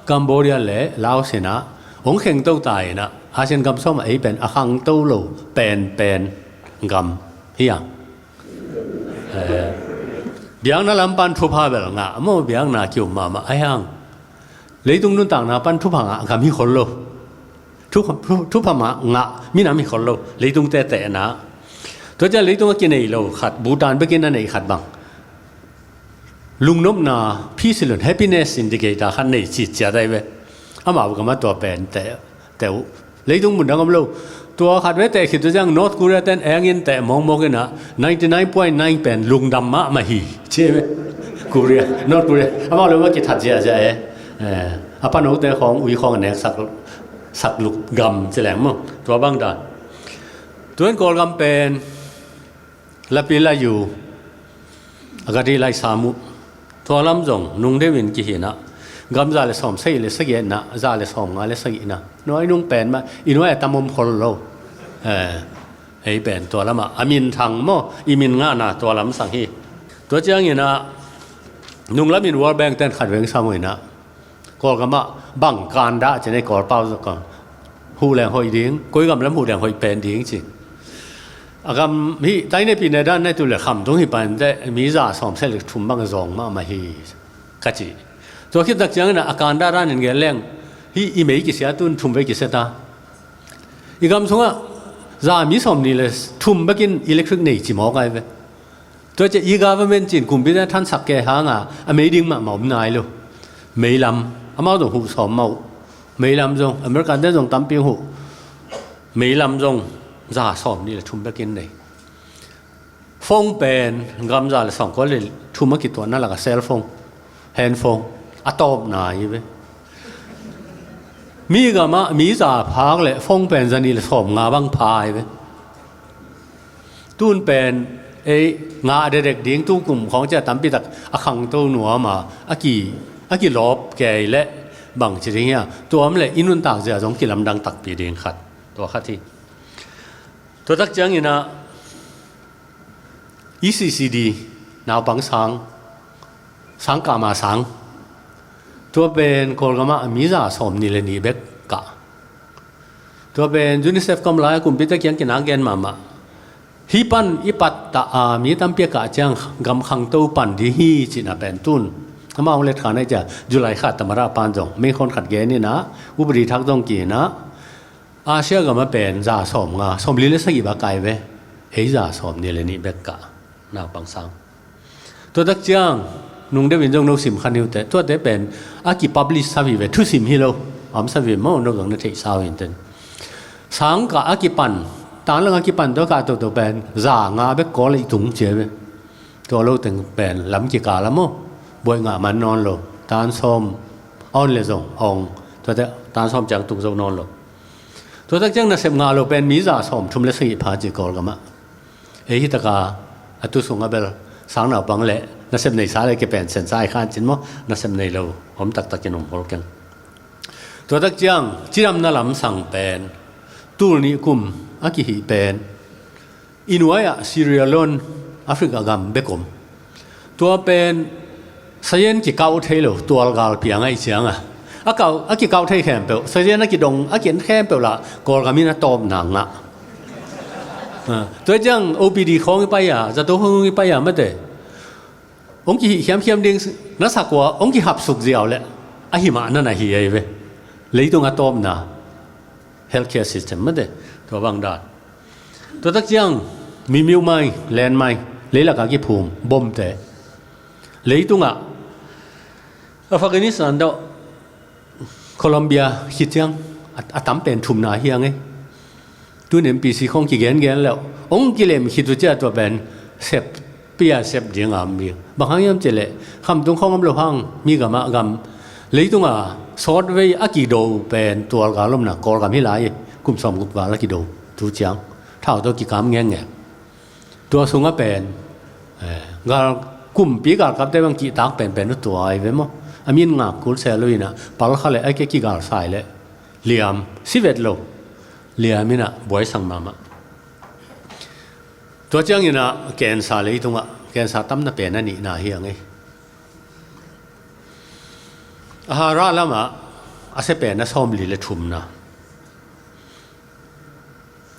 Cambodia le Laos inah hong khengto ta inah Asian gam sawmah ei pen a khangto lo penpen gam hi a. Eh, biakna lam pan thupha bel ngah maw, biakna kium mahmah a hiang. Leitung nuntakna pan thupha ngah gam hi khol lo. Thu, thu, thupha mah ngah minam hi khol lo. Leitung tete na. Tua cian leitung a kinei lo khat, Bhutan bekin a nei khat bang. Lungnopna, peace lun, happiness indicator khat nei citciat ai ve. Amau gama tua pen te, te uh. Leitung mun dang om lo. Tua khat ve te khit tu ciang North Korea ten engin te mawkmawk inah ninety nine point nine pen lungdam mahmah hi. Ci ve. Korea, North Korea. Amau lo ma kithat ziahziah e. Eh, a panote khawng, ui khawng a nek sak, sak luk gam ci leng maw. Tua bang dan. Tuan Kawlgam pen Lapi lai yu, a gadi lai sam uh. Tua lam zong nung deuhin kihinah gam za le sawm seih le sagihna, za le sawm nga le sagihna. Nuai nung pen mah i nuai a tam om khol lo. Eh, ei pen tua lamah a min thang maw, i min ngahna tua lam sang hi. Tua cianginah nung lamin World Bank ten khat veng sam uh inah Kawlgamah bang kan dah ci nei Kawlpau zong kan huh leng hoih ding, koi gam lam huh leng hoih pen ding ci. A gam hi tainei pi ne dan nei tu le kham tung hi pan te mi za sawm seih le thum bang zawng mahmah hi ka ci. Tua khit tak ciangin a kan dah dan in gen leng hi i mei kisia tun thum vei kisia ta. I gam sungah za mi sawm nih le thum bekin electric nei ci mawk ai ve. Tua ciah e-government cin kumpi te thansak ke hanga a mei ding mahmah om nai lo. Meilam amau zong huh sawm mah uh. Meilam zong American te zong tampi huh. Meilam zong za sawm nih le thum bekin nei. Phone pen gam za le sawm kua le thum a kituahna laka cell phone, handphone a tawpna hi ve. Mi gamah mi za phak le phone pen za nih le sawm nga bang pha hi ve. Tun pen ei ngah dedek ding tu kum khawng cia tampi tak a khangto nuam a, a ki, a kilawp kei le bang ci ding hia, tuam le i nuntak zia zong kilamdang takpi ding khat. Tua khat hi. Tua tak cianginah E C C D naupang sang, sang kah ma sang. Tua pen Kawlgamah a mi za sawm nih le nih bek kah. Tua pen UNICEF kam lai a kumpite kiang kinak gen mahmah. Hih pan i pattah a mi tampi a kah ciang gam khangto pan ding hi cihna pen tun. Amah hong letkhan a i cia July kha tamada pan zong meikhon khat gen inah upadi thak zong ki inah Asia gam a pen za sawm nga, sawm li le sagih bak kai ve. Ei za sawm ni le nih bek kah naupang sang. Tua tak ciang nung deuh in zong no sim kha niu teh, tuate pen a kipublish sa vive, thusim hi lo, a om sa vive maw, no zong na theih sa uh in ten. Sang kah a kipan, tan lang a kipan tua kah toto pen za nga bek Kawl i tung cia ve. Tua lo teng pen lam kikal a maw, buai ngah man nawn lo, tan sawm a on le zong a ong, tuate tan sawm ciang tung zo nawn lo. Tua tak ciang nasep ngah lo pen mi za sawm thum le sagih pha ci Kawlgam ah. Ei hi taka a tu sung a bel sang naupang le nasep nei sa le ke pen sen sa i khan cin maw, nasep nei lo om taktak in om hol keng. Tua tak ciang cidamna lam sang pen tul nih kum a kihih pen i nuai ah Sierra Leone, Africa gam bek om. Tua pen sayen kikauh thei lo, tual gal piang a i ciang a, a kau, a kikauh thei khempeuh, sayen a kidong, a kin khempeuh lah Kawlgam in a tawpna ngah. Ah, tua ciang O P D khawng i pai a, zato khawng i pai a mate, hong kihih khiamkhiam ding na sak ua hong kihapsuk ziau le ahi mah na na hi ei ve. Leitung a tawpna healthcare system mate, tua bang dan. Tua tak ciang mi miuh mai, len mai, leilak a kiphum bomte. Leitungah Afghanistan dawh Colombia khit ciang a, a tam pen thumna hi ang e. Tun M P C khong kigengen leuh hong kilem khit uh ciah tua pen sep pia sep ding a om ding. Bang hang hiam cih leh khamtung khong om lo hang mi gam ah gam leitunga sawtvei a kido pen tualgal omna Kawlgam hi lai, kum sawm guk val a kido tu ciang thau tawh kikam ngenge. Tua sungah pen, eh, gal, kumpi galkapte bang kihtak penpen uh tua ai ve maw? A min ngak kul sel uh inah palkha le a ke kigalsai le liam, sivet lo, liam inah buaisang mahmah. Tua ciang inah kensa leitungah kensa tamna pen a nihna hi ang ei. A hara lamah a sia pen a sawmli le thumna.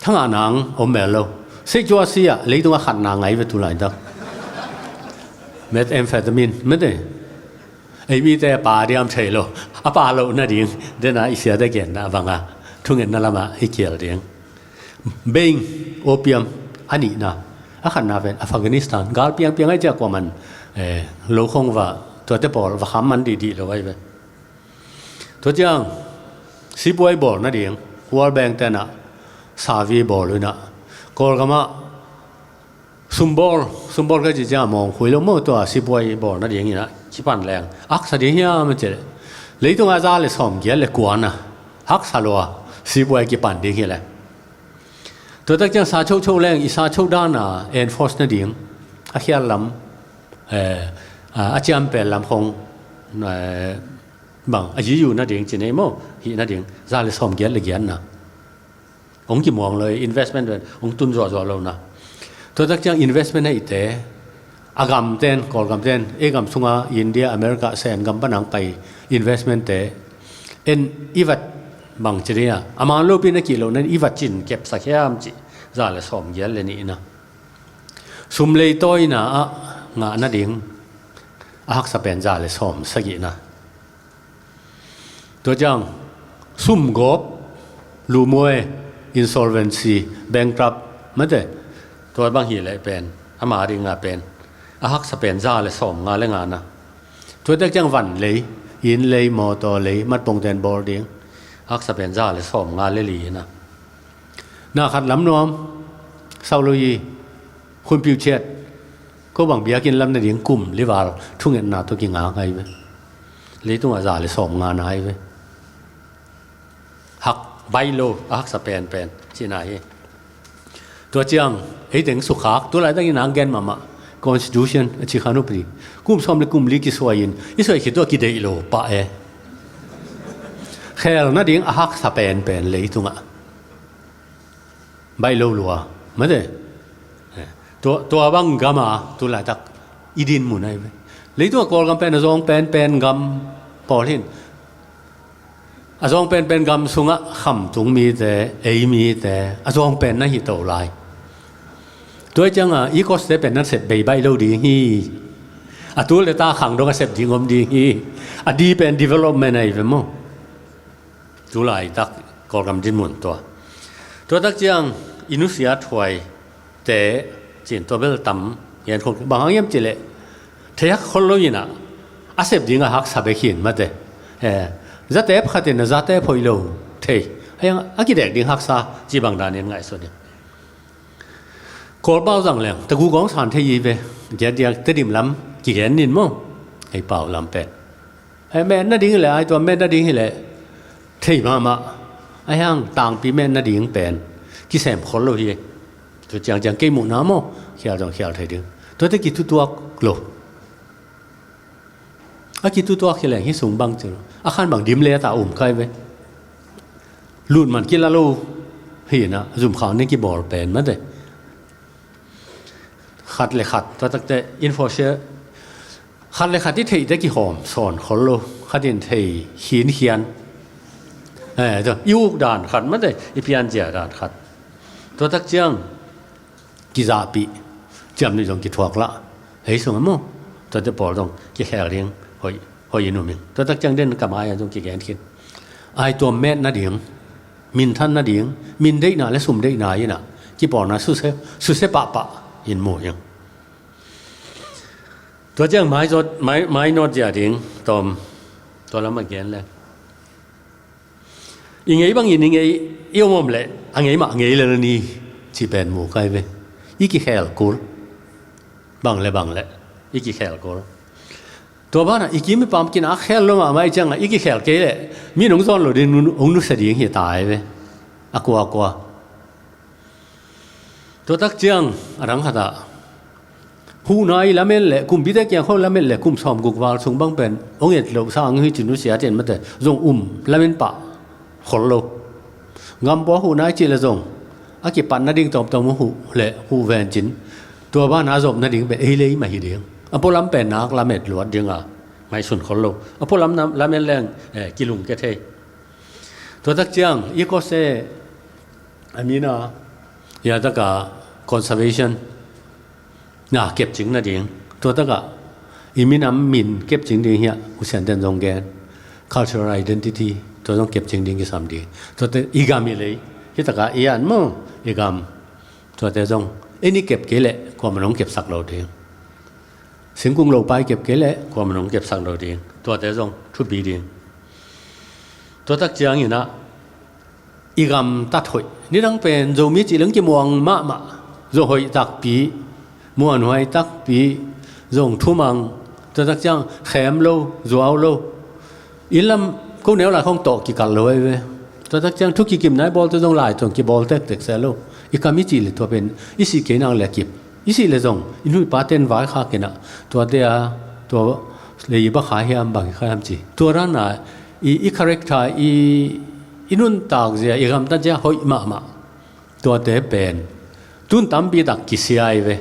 Thangah nang om mel lo. Seih cua si ah leitung a khatna ngai ve tu laitak. Methamphetamine mete. Ei mite a pa diam thei lo. A pa lo nading dena i siate genna banga thungetna lama i kial ding. Beng, opium a nihna. A khatna pen Afghanistan gal piangpiang ai ciah kuaman, eh, lo khong va tuate pawl va kham man dihdih lo ai ve. Tua ciang sipuai bawl nading World Bank tenah savi bawl unah Kawlgamah sumbawl, sumbawl ka ci ciang mawngkhui lo maw, tua sipuai bawl nading inah kipan leng a haksa ding hiam a cih leh leitungah za le sawm giat le kuana haksa lua sipuai kipan ding hi le. Tua tak ciang sa chocho leng i sa cho dana enforce nading a khial lam, eh, a, a ciampel lam khong, eh, bang a yiyu nading ci nei maw, hih nading za le sawm giat le giatna. Hong kimuang lo, investment pen hong tun zuahzuah lo na. Tua tak ciang investment a ite a gamten, Kawlgamten, ei gam sunga India, America, Sen gam panang pai investment te en i vat bang ci ding a, a man lopi na kih lo nen i vat cin kepsak hiam cih za le sawm giat le nihna. Sum leitawina ah ngah nading a haksa pen za le sawm sagihna. Tua ciang sumgawp, lumuai, insolvency, bankrupt mate. Tua bang hi leh pen ama dinga pen a haksa pen za le sawm nga le ngana. Tua tak ciang van lei, inn lei, mawtaw lei, matpongten bawl ding a haksa pen za le sawm nga le lina. Na khat lam nuam sau lo hi. Khunpiu chiat ko bang biakinn lam nading kum lival thungetna tawh kinga ngai ve. Leitungah za le sawm nga nai ve. Hak baih lo a haksa penpen cihna hi. Tua ciang ei teng sukhak tu laitakin ang gen mahmah constitution a ci khan upadi kum sawm le kum li kisuai in i suai khit tua kideih lo pah e. Khel nading a haksa penpen leitungah baih lo lua mate. Tua, tua bang gama tu laitak i din mun ai ve. Leitung a Kawlgam pen a zawng penpen gam pawl hin A zawng penpen gam sungah khamtung mite, ei mite a zawng pen na hi to lai. Tua ciangah i cost te pen na sep bei baih lo ding hi. A tul le ta khang dong a sep ding om ding hi. A di pen development ahi ve maw. Tulaitak Kawlgam dinmun tua. Tuatak ciang i nusia thuai te cin tua bel tam ngen khong bang hang hiam cileh thei hak khol lo inah a sep dingah haksa bek hin mate. He, zate phatin a zate phoih lo thei. Hei a kidek ding haksa ci bang danin ngaihsun in. Kawlpau zang leng tagu gawng san thei i ve. Diakdiak Tedim lam kigen nin maw. Hei pau lam pen. Hei met nading hileh ai tua met nading hileh thei mahmah. Ai hang tangpi met nading pen kisem khol lo hi. Tua ciangciang kei muhna maw khial zong khial thei ding. Tuate kitutuak lo. A kitutuak hi leng hi sung bang cil a khan bang dim le ta um kai ve. Lut man kila lo hi na zumkhau ne kibawl pen mate. Khat le khat tuatakte info share khat le khat i theihte kihawm sawn khol lo. Khatin thei khinkhian. Eh, tua i uk dan khat mate i pianzia dan khat. Tuatak ciang kizahpih ciamnuih zong kithuak lah. Hei sungah maw tuate pawl zong kikhel ding hoih hoih in um ing. Tuatak ciang den kamai a zong kigen khin. Ai tuam met nading, min than nading, min deihna le sum deihna inah kipawlna suse suse pahpah in mu ing. Tua ciang mai zawt mai mai nawt zia ding tawm tua lam a gen le. I ngei bangin i ngei i om om leh a ngei mah a ngei lel ni ci pen mu kai ve. I kikhel kul bang le bang le i kikhel kul. Tua banah i kim i pam kinah a khel lo mahmah i ciangah i kikhel kei leh mi nong zawn lo ding hong nusia ding hi tai ve. A kuakua. Tuatak ciang a dang khatah huhna i lamen le kumpite kiang khol lamen le kum sawm guk val sung bang pen hong et loh sang hi ci nusia cian mate zong um lamen pah khol lo. Gampua huhna i cih le zong a kipat nading tawmtawm huh le huh ven cin tua bana zop nading pen ei lei mah hi ding. A pualam pen nak lamet luat dinga ngaihsun khol lo. A pualam lamen leng kilung ke thei. Tuatak ciang i kose a mina yataka conservation na kepcing nading. Tuataka i minam min kepcing ding hiah usianten zong gen cultural identity tua zong kepcing ding kisam ding. Tuate i gam i lei hitaka i an maw i gam. Tuate zong ei ni kep kei leh kuaman hong kepsak lo ding. Singkung lopai kep kei leh kuaman hong kepsak lo ding. Tuate zong thupi ding. Tuatak cianginah i gam tat hoih nidang pen Zomi cih leng kimuang mahmah. Zo hoih takpi muanhuai takpi zong thumang. Tuatak ciang khem lo zuau lo. Inn lam ko neu lai khong tawh kikal lo ai ve. Tuatak ciang thu kikimna i bawlte zong lai tuang kibawl tektek seh lo. I kam i cih le tua pen i sih kei nak le kip i sih le zong i nu i paten vai kha kinah tuate a tua le i ba kha hiam bang hi kha hiam ci tua rana i i character i i nuntak zia i gamtat zia hoih mahmah. Tuate pen tun tampi tak kisia i ve.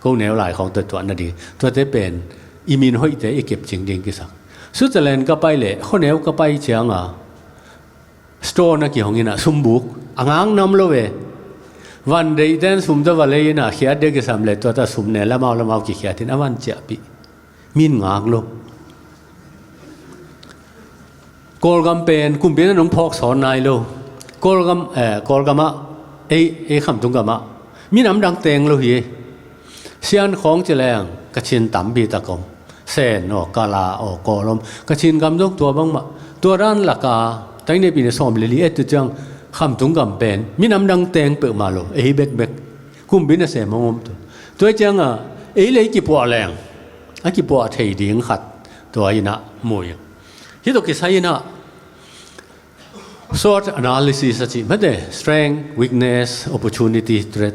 Ko neu lai khawng tuatuah nading tuate pen i min hoihte i kepcing ding kisak. Switzerland ka pai leh khuaneu ka pai cianga store na kihong inah sumbuk a ngak nam lo ve. Van deihten sum tawh va lei inah khiat dia kisam leh tuata sum ne lamau lamau kikhiatin a van ciahpih. Min ngak lo. Kawlgam pen kumpina nong phawk sawn nai lo. Kawlgam eh, Kawlgamah ei ei khamtung gamah minam dang teng lo hi. Sian khawng ci leng Kachin tampi tak om. Sen aw Kala aw Kawlom Kachin gam zong tua bangmah. Tua dan laka tainepine sawm le li et tu ciang khamtung gam pen minam dang teng peuhmah lo ei bekbek. Kumpina sem hong om tu tua cianga ei lei kipuah leng a kipuah thei ding khat tua inah mu ing. Hih tawh kisai inah SWOT analysis a cih mate strength, weakness, opportunity, threat.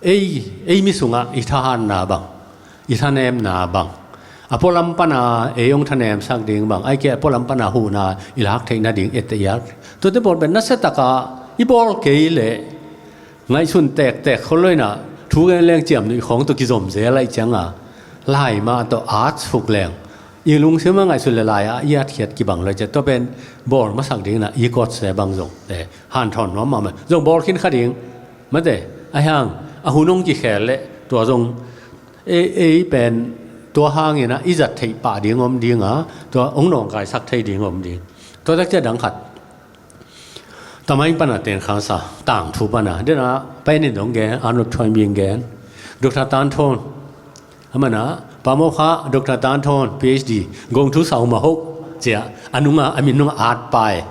Ei ei mi sungah i thahatna bang i thanemna bang a pualam pana ei hong thanemsak ding bang ai kei a pualam pana huhna i lak theih nading ette i ak tuate pawl pen nasia taka i bawl kei leh ngaihsun tektek khol lo inah thu gen leng ciamnuih khawng tawh kizom zel aih cianga lai mah tawh at suk leng i lungsim a ngaihsut le lai-ah i atkhiat kibang lo ciah, tua pen bawl masak ding inah i kawtse bang zong, eh, hanthawn nuam mahmah, zong bawl khin kha ding. Mate, ahi hang a hun hong kikhel leh tua zong ei, ei pen tua hang inah i zat theih pah ding om ding a, tua hong nawngkaisak thei ding om ding. Tua tak ciah dang khat, Tamai pan a ten khansa, tangthu pan a, den a, pen in dong gen, Arnold Toynbee gen, Doctor Tan Thawn, a man a, Pamokha Doctor Tan Thawn, P H D, gong thu sau mah hoh, ciah, a nunga, a min nunga at pai.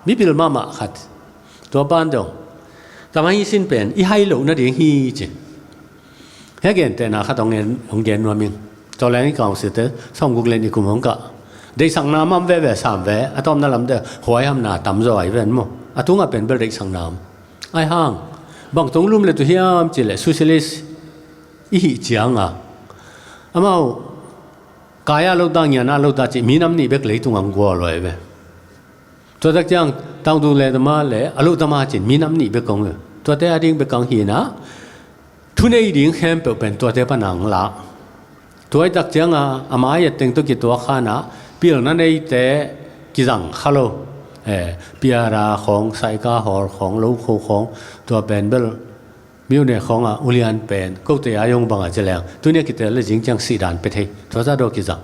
Mipil mahmah khat. Tua pan dong. Tamai hi sin pen, i hai loh nading hi ci. Hia gentehna khat hong gen, hong gen nuam ing. Tua leng i council te, sawmguk le nih kum hong kah. Deihsakna mam veve sam ve, a tawpna lamte, huaihamna tam zaw ai ven maw. A tungah pen bel deihsakna om. Ahi hang, bang tung lum le tu hiam cih leh socialist i hih cianga. Amau, kaya lo ta, ngiana lo ta cih, minam nih bek leitung ang gual lo ai ve. Tua tak ciang, tangtung le tama le, a lo tama cin, minam nih bek kong e. Tuate a ding bek kang hinah, thunei ding khempeuh pen tuate pan ang lah. Tua i tak cianga, a mai a teng tawh kituak khanah, pilna neite kizang kha lo. Eh, piara khawng, saika hawl khawng, lokho khawng, tua pen bel, miune khawngah ulian pen, kote a yong bangah ci leng, tunia kitel le zing ciang sihdan pe thei, tua za daw kizang.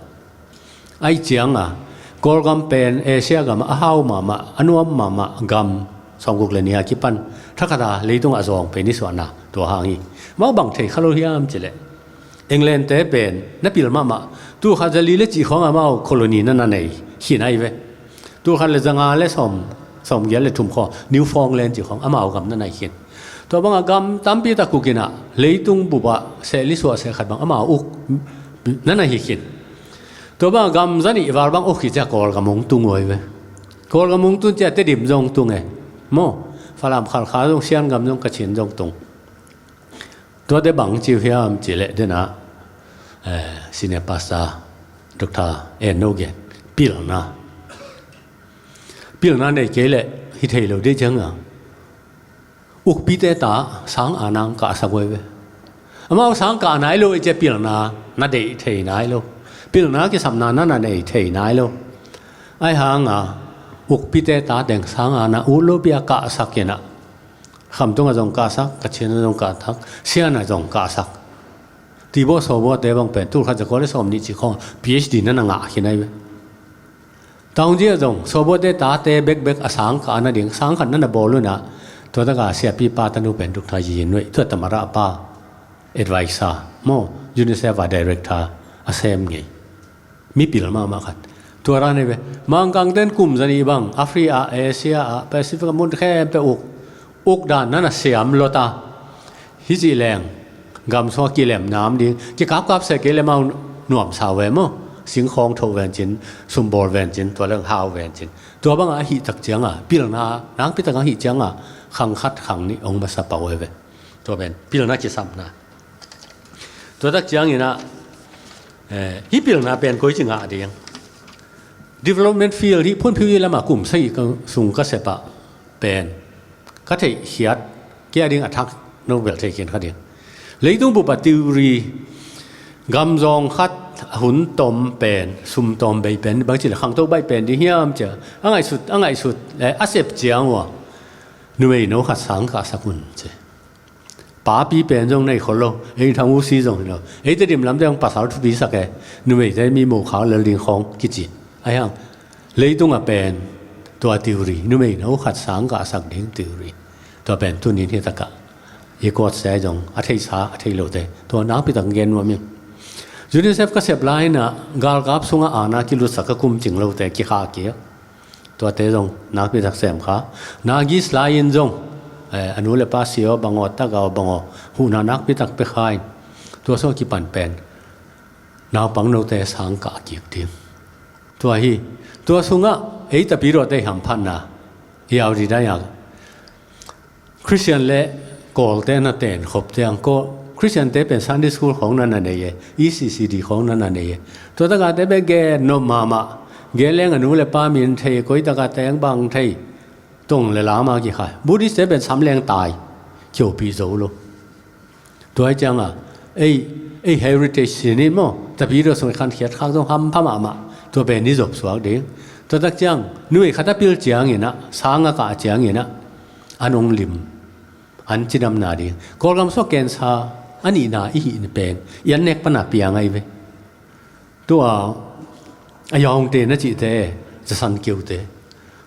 Ahi cianga, Kawlgam pen Asia gam a hau mahmah, a nuam mahmah gam, sawmguk le nih a kipan, thakhata leitung a zawng pen i suahna, tua hang hi. Mau bang thei kha lo hiam cih leh, England te pen, na pil mahmah, tul khat za li le cih khawng amau colony na na nei, khin ai ve. Tul khat le za nga le sawm, sawmgiat le thum khawng, Newfoundland cih khawng, amau gam na na hi khin. Tua bangah gam tampi tak uk inah, leitung bupah, seh li suah seh khat bang, amau uk, na na hi khin. Tua bang gam za nih val bang uk hi ciah Kawlgam hong tung uh ai ve. Kawlgam hong tun ciah Tedim zong tung e. Maw, Falam Khalkha zong, Sian gam zong, Kachin zong tung. Tuate bang ci uh hiam cih leh denah, eh, Senior Pastor Doctor En No gen. Pilna. Pilna nei kei leh hi thei lo dih cianga. Ukpite ta sang a nang kahsak uh ai ve. Amau sang kah nai lo i ciah pilna na deih thei nai lo. Pilna kisapna na na nei thei nai lo. Ahi hanga ukpite ta teng sang a na ut lo pi a kahsak inah. Khamtung a zong kahsak, Kachin a zong kahsak, Sian a zong kahsak. Tibaw sawbaw te bang pen tul khat za kua le sawm nih cih khawng P H D na na ngah khin ai ve. Taungji a zong, sawbaw te tate bekbek a sang kah nading, sang khat na na bawl unah, tua taka siapi pa tanu pen Doctor Yi Nuih, tua Tamara pa, advisor, maw, UNICEF a director, a sem ngei. Mipil mahmah khat. Tua ran hi ve. Mangkang ten kum za nih bang, Africa, Asia, Pacific, mun khempeuh uk. Uk dan na na siam lo ta. Hi cih leng, gam sua kilem nam ding, kikapkap seh kei le mau nuamsa ve maw. Singkhawng tho ven cin, sumbawl ven cin, tua leng hau ven cin. Tua bangah a hih tak cianga, pilna, nangpi tak a hih cianga, khang khat khang nih ong masa pah uh ai ve. Tua pen, pilna kisapna. Tua tak cianginah, eh, hih pilna pen koi ci ngah ding. Development field hih phunphiu i lamah kum sagih ka sung ka sepah pen ka theihkhiat, kei a ding a thak no bel thei khin kha ding. Leitung bup a theory, gam zawng khat a hun tawm pen, sum tawm bei pen, bang ci le khangto baih pen ding hiam cia a ngaihsut, a ngaihsut, eh, a sep ciang uh a, numei no khat sang kahsak un ci. Papi pen zong nei khol lo, ei Thang U Si zong hi lo. Ei Tedim lamte hong pasal thupi sak e, numeite mi mo khak lel ding khawng kici. Ahi hang, leitung a pen tua theory, numei no khat sang kahsak ding theory. Tua pen tunin hi takah i kawtse zong a theisa, a thei lote, tua nakpi tak gen nuam ing. UNICEF ka sep lai inah galkap sungah ana kilutsak a kum cing lote kikhah kik. Tuate zong nakpi tak sem kha. Nagis lai-in zong, eh, a nu le pa si aw bang aw, tak aw bang aw, huhna nakpi tak pia kha in. Tua sung a kipan pen naupang note sang kah kik ding. Tua hi, tua sungah ei Tapidaw te hamphatna, i audi dai a Khristian le Kawlte na ten khop tiang, Khristiante pen Sunday School khawng na na nei e, E C C D khawng na na nei e. Tua takate pen gen nop mahmah, gen leng a nu le pa min thei, koi taka teng bang thei, tong le lama kikhai. Buddhist te pen sam leng tai, kiopih zo lo. Tua hi cianga, ei, ei heritage sin in maw, Tapidaw sung i khankhiat khak zong hampha mahmah. Tua pen i zop suak ding. Tua tak ciang numei khat a pil ciangin ah, sang a kah ciangin ah, an hong lim, an cidam nading. Kawlgam sung ah cancer a nihna i hih pen i an nek pan a piang ahi ve. Tua a Yaungte na cihte, Zasan keute,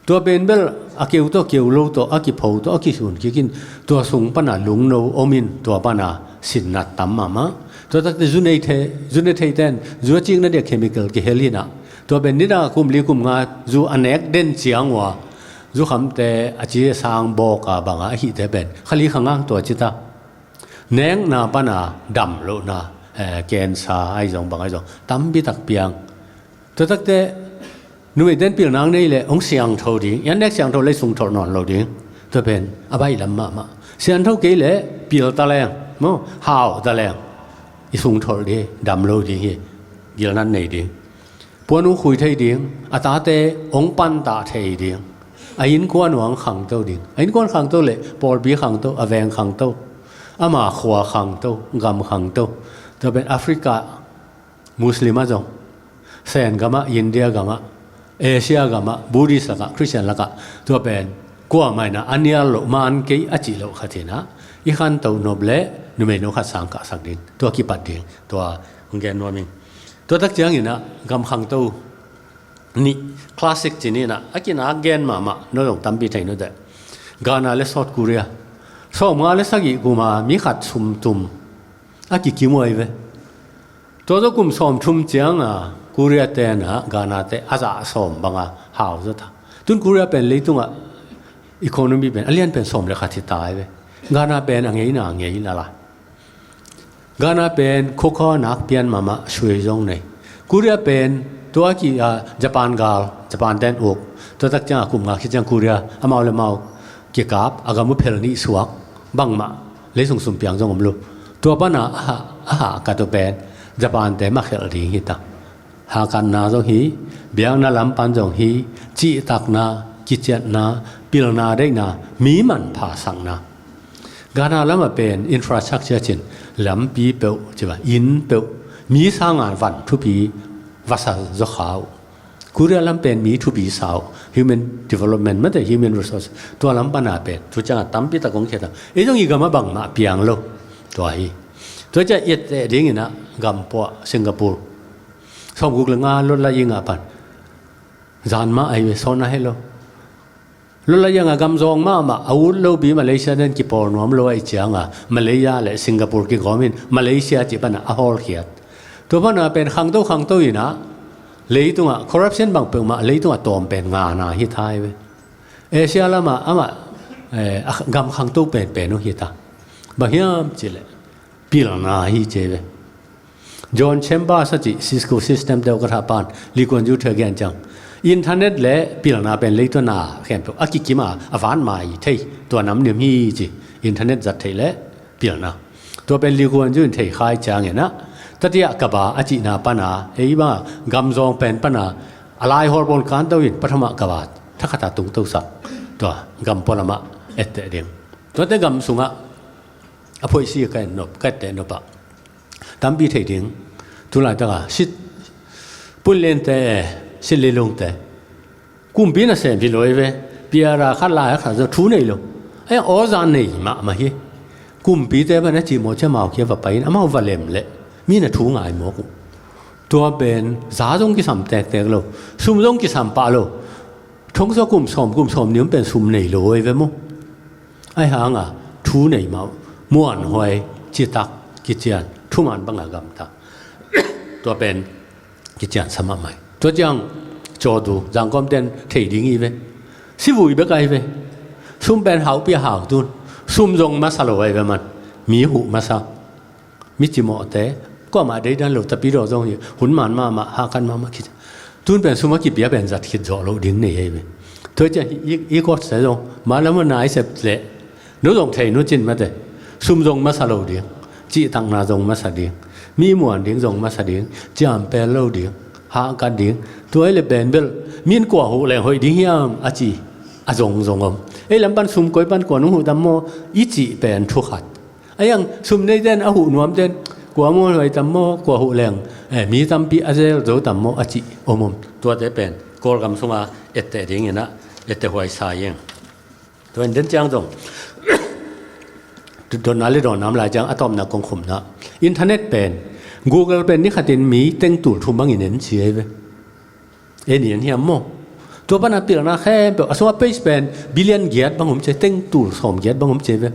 tua pen bel a keu tawh, keu lo tawh, a kipho tawh, a kisun kik in, tua sung pan a lungno om in, tua pan a sinnat tam mahmah. Tua takte zu nei thei, zu ne theite in zu a cikna dia chemical kihel in ah, tua pen nidang a kum li kum nga zu a nek den ciang uh a, zukhamte a ci a sang bawk a bang a, a hihte pen kha li kha nga tua ci ta. Nekna pan a dam lohna, eh, cancer ahi zong, bang ahi zong, tampi tak piang. Tua takte numei ten pilna nei leh hong siangtho ding, i an nek siangtho leh sung tholh nawn lo ding. Tua pen a baih lam mahmah. Siangtho kei leh pil ta leng maw, hau ta leng, i sung tholh ding, dam lo ding hi, gilnat nei ding. Puan hong khui thei ding, a tate hong pantah thei ding, a innkuan uh hong khangto ding. A innkuan khangto leh pawlpi khangto, a veng khangto, ama khua khangto, gam khangto. Tua pen Africa Muslim ah zong, Sen gam ah, India gam ah, Asia gam ah, Buddhist lakah, Christian lakah, tua pen kuamah in ah a nial loh, man kei a cih loh khat in ah i khanto nop leh numei no khat sang kahsak ding, tua kipat ding, tua hong gen nuam ing. Tua tak ciangin ah gam khangto nih, classic ci ni in ah, a kinak gen mahmah, no zong tampi thei no teh. Ghana leh South Korea, sawmnga leh sagih kum a mi khat sum tum a kikim uh ahi ve. Tua tawh kum sawmthum ciang a Korea te in ah Ghana te a zah sawm bang a hau zaw ta. Tun Korea pen leitung ah economy pen a lian pen sawm leh khat hi ta ahi ve. Ghana pen a ngeina, a ngeina la. Ghana pen khua khua nak pian mahmah, suai zong nei. Korea pen tua ki, ah, Japan gal, Japan ten uk. Tua tak ciang a kum nga khit ciang Korea amau leh amau kikap, a gam uh phel nih suak, bangmah lei sung sum piang zong om lo. Tua pan a, a ha, a ha ka tua pen Japan te mah khelh ding hi ta. Hakkatna zong hi, biakna lam pan zong hi, cihtakna, kiciatna, pilna deihna, mi manpha sakna. Ghana lam ah pen infrastructure ci in, lampi peuh, ci bang, inn peuh, mi sang a van thupi va sa zaw kha uh. Korea lam pen mi thupi sa uh, human development mah teh, human resource. Tua lam pan a pen tu ciang a tampi tak hong khia ta. Ei zong i gam ah bangmah piang lo. Tua hi. Tua ciang i et teh ding in ah gam pua, Singapore, sawmguk leh nga lot la ing a pan, zan mah ahi ve, sawn a heh lo. Lot la ing a gam zawng mahmah, a ut lo pi Malaysia ten kipawl nuam lo ahih ciang a Malaysia leh Singapore kigawm in Malaysia cih pan a a hawlkhiat. Tua pan a pen khangto khangto in ah leitung ah corruption bang peuhmah leitung ah tawm pen Ghana hi ta ahi ve. Asia lam ah amah, eh, a gam khangto penpen uh hi ta. Bang hiam cih leh pilna hi ci ve. John Chambers a cih Cisco system deuh ka thah pan, Lee Kuan Yew thu a gen ciang, internet leh pilna pen leitung a khempeuh a kikim a, a van mai thei, tua nam nih hi ci. Internet zat theih leh pilna. Tua pen Lee Kuan Yew in thei kha ahih ciangin ah, tatiah ka ba a cihna pan a, ei bang a gam zawng pen pan a, a laihawl pawl kanto in pathum ah ka ba thakhat a tungto sak. Tua gam pua lam ah et teh ding. Tuate gam sung ah a phoih si ka et nop, ka et teh nop ah tampi thei ding. Tu laitak a sit, Pu Inn Lente, Sit Lin Lungte, kumpi nasem hi lo ahi ve. Piara khat, lai khat zong thu nei lo. Ahi a, aw za nei mahmah hi. Kumpite bang a cimawh ciang amau kiang va pai in amau va lem leh mi in a thu ngai mawk uh. Tua pen za zong kisam tektek lo, sum zong kisam pah lo. Thong sawm, kum sawm, kum sawmnih om pen sum nei lo ahi ve maw. Ahi hang a thu nei mah uh, muanhuai, citak, kician, thuman bang a gamta. Tua pen kician sa mahmah hi. Tua ciang cawtu, zangkawmten thei ding hi ve. Sivui bek ahi ve. Sum pen haupi a hau tun. Sum zong masa lo ahi ve man. Mi huh masa. Mi cimawhte, kuamah deidan lo, tapidaw zong hi, hun man mahmah, hakan mahmah khit. Tun pen sum a kipia pen zat khit zawh loh ding nei ahi ve. Tua ciang i, i, i kawtsa zong, ma lam a nai sep leh, no zong thei no cin mate. Sum zong masa lo ding, cihtakna zong masa ding, mi muan ding zong masa ding, ciampel lo ding, hakan ding. Tua hi leh pen bel, min kua huh leng hoih ding hiam a ci, a zong zong om. Ei lam pan sum koi pan kua nung huh tam maw, i cih pen thu khat. Ahi hang sum neiten, a huh nuamten, Kua mualhuai tam maw, kua huh leng, eh, mi tampi a zel zo tam maw a cih om om. Tuate pen Kawlgam sunga etteh dinginah etteh huai sa ing. Tua in den ciang zong dotna le dawnna om lai ciang a tawpna kong khumna, internet pen, Google pen ni khatin mi teng tul thum bangin en ci ei ve. En i en hiam maw? Tua pana pilna khempeuh a sungah page pen billion giat bang om ci, teng tul sawm giat bang om ci ei ve.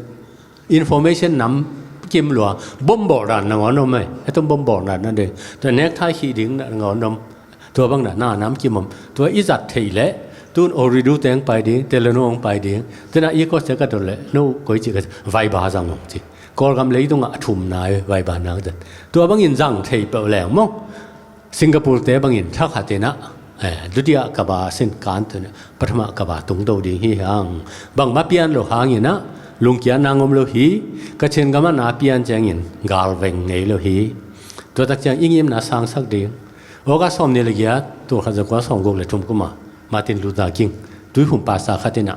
Information nam kim lua, bom bawh dan nangawn om ei. Hetum bom bawh dan na dei, tua nekthai khih ding nangawn om. Tua bang na na nam kim om. Tua i zat theih leh tun Ooredoo teng pai ding, Telenor hong pai ding, tena i kawsia ka dot leh no koi ci ka, Viber zang hong ci. Kawlgam leitungah a thumna ei, Viber nang zat. Tua bangin zang thei peuh leng maw, Singapore te bangin thakhatinah, eh, dutia kaba sin kan tuna pathama kaba tungdo ding hi hang. Bangmah pian lo hanginah lungkiatna ngom lo hi. Kachin gamah na pian ciangin galveng ngei lo hi. Tuatak ciang i ngimna sangsak ding. August sawm nih le giat, tul khat za kua sawm guk le thum kuma Martin Luther King tuikhum pasta khatinah,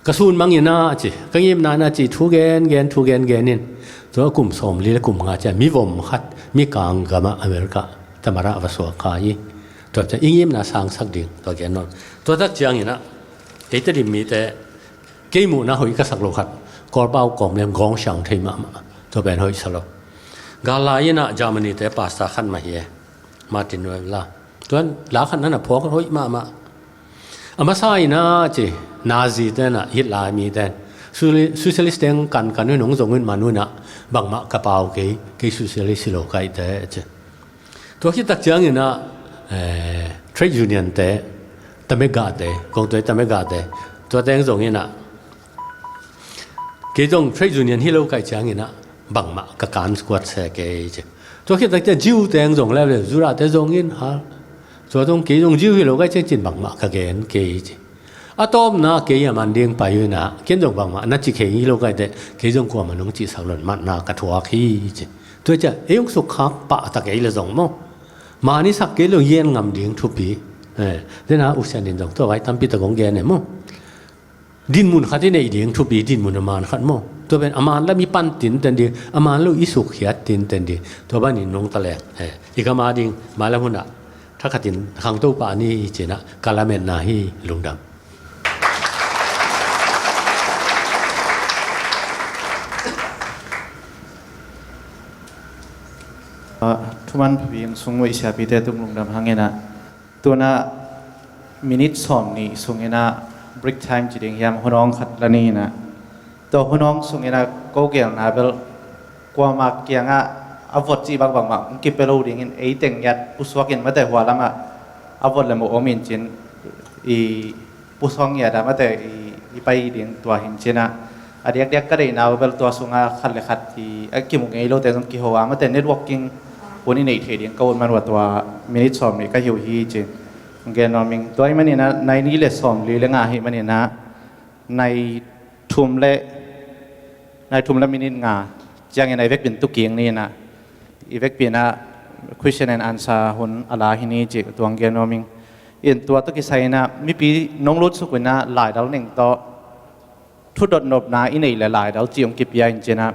ka sun manginah ci, ka ngimna na ci, thu gen gen, thu gen gen in, tua kum sawm li le kum nga ciah mi vom khat mi kang gamah America tamara va suak kha hi. Tua ciah i ngimna sangsak ding tua gen nawn. Tuatak cianginah eite dim mite, kei muhna hoih ka sak lo khat, Kawlpau kawm lem gawng siang thei mahmah, tua pen hoih sa lo. Gal lai inah Germany te pasta khat mah hi e, Martin Niemöller. Tuan la khat nana phuak hoih mahmah. A masa inah ci, Nazi tenah hit lai mi ten, suli-, socialist teng kan kan hun hong zong hun man hunah, bangmah ka pau kei, kei socialist hi lo kaihte ci. Tua khit tak cianginah, eh, trade union te, tamegate, kong tua tamegate, tua teng zonginah, kei zong trade union hi lo kaih cianginah bangmah ka kan kuat se kei ci. Tua khit tak ciang Jew teng zong le, Judah te zongin hal. Tua zong kei zong Jew hi lo kaih ciang cin bangmah ka gen kei ci. A tawpna kei a man ding pai uh inah, ken zong bangmah na ci kei hi lo kaih teh, kei zong kuamah nong cihsak loin matna ka thuak hi ci. Tua ciah ei hong sukkhak pahtak ei le zong maw, man i sak kei lo, yen ngam ding thupi. Eh, tena usian in zong tua vai tampi tak hong gen e maw. Dinmun khat i neih ding thupi, dinmun a man khat maw. Tua pen a man lam i pan tinten ding, a man lo i sukkhiat tinten ding. Tua banin nong ta leng, eh, i gam a ding mailam hunah thakhatin khangto pah ni hi cinah ka lametna hi. Lungdam. Ah, thuman phabing sung uh i siapite tung lungdam hanginah, tunah minute sawm nih sunginah break time ci ding hiam, hunawng khat la ni inah, tua hunawng sunginah ko gelna bel kuamah kiangah a vot cih bangbang mah hong kipia lo dingin, ei teng ngiat pusuakin mate hua lamah a vot le moh om in cin i pusuak ngiat ah mate i, i pai ding tua hin cinah, a diakdiak ka deihna uh bel tua sungah khat le khat i a kimu ngei lote zong kiho a mate networking hun i neih thei ding ka ut man uh a tua minute sawm nih ka hi uh hi ci. Gen nuam ing, tua ahih maninah nai nih le sawm li le nga ahih maninah nai thum le, nai thum le minute nga ciangin a i vekpin tuking ni inah, i vekpin ah question and answer hun a la hi ni ci tuang gen nuam ing. In tua tawh kisai inah mipi nong lutsuk inah laidal ning tawh thudot nopna i neih le laidal ci hong kipia in cinah,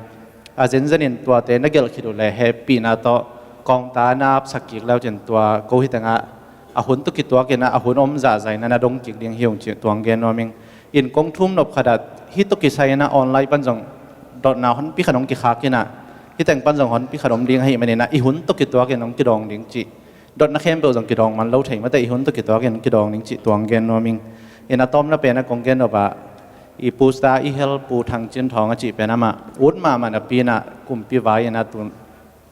a zenzen in tuate na gelh khit uh le hehpihna tawh kawngta na apsak kik leu cin tua ko hi tengah a hun tawh kituak inah a hun om zahzah inah na dong kik ding hi ung ci tuang gen nuam ing. In kong thum nop khatah hih tawh kisai inah online pan zong dotna honpi khat hong kikhak inah, hih teng pan zong honpi khat om ding ahih maninah i hun tawh kituak in hong kidawng ding cih, dotna khempeuh zong kidawng man lo thei mate i hun tawh kituak in hong kidawng ding cih tuang gen nuam ing. In a tawpna penah kong gen nop ah i pusta i hel Pu Thang Cin Thawng a cih pen amah ut mahmah napi inah kumpi vai inah tun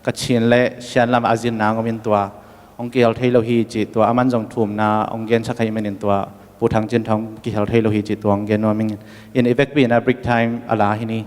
Kachin le Shan lamah a zinna ngom in tua hong kihel thei lo hi cih, tua aman zong thumna hong gensak ahih manin tua Pu Thang Cin Thawng kihel thei lo hi cih tua hong gen nuam ing. In i vekpi inah break time a la hi ni.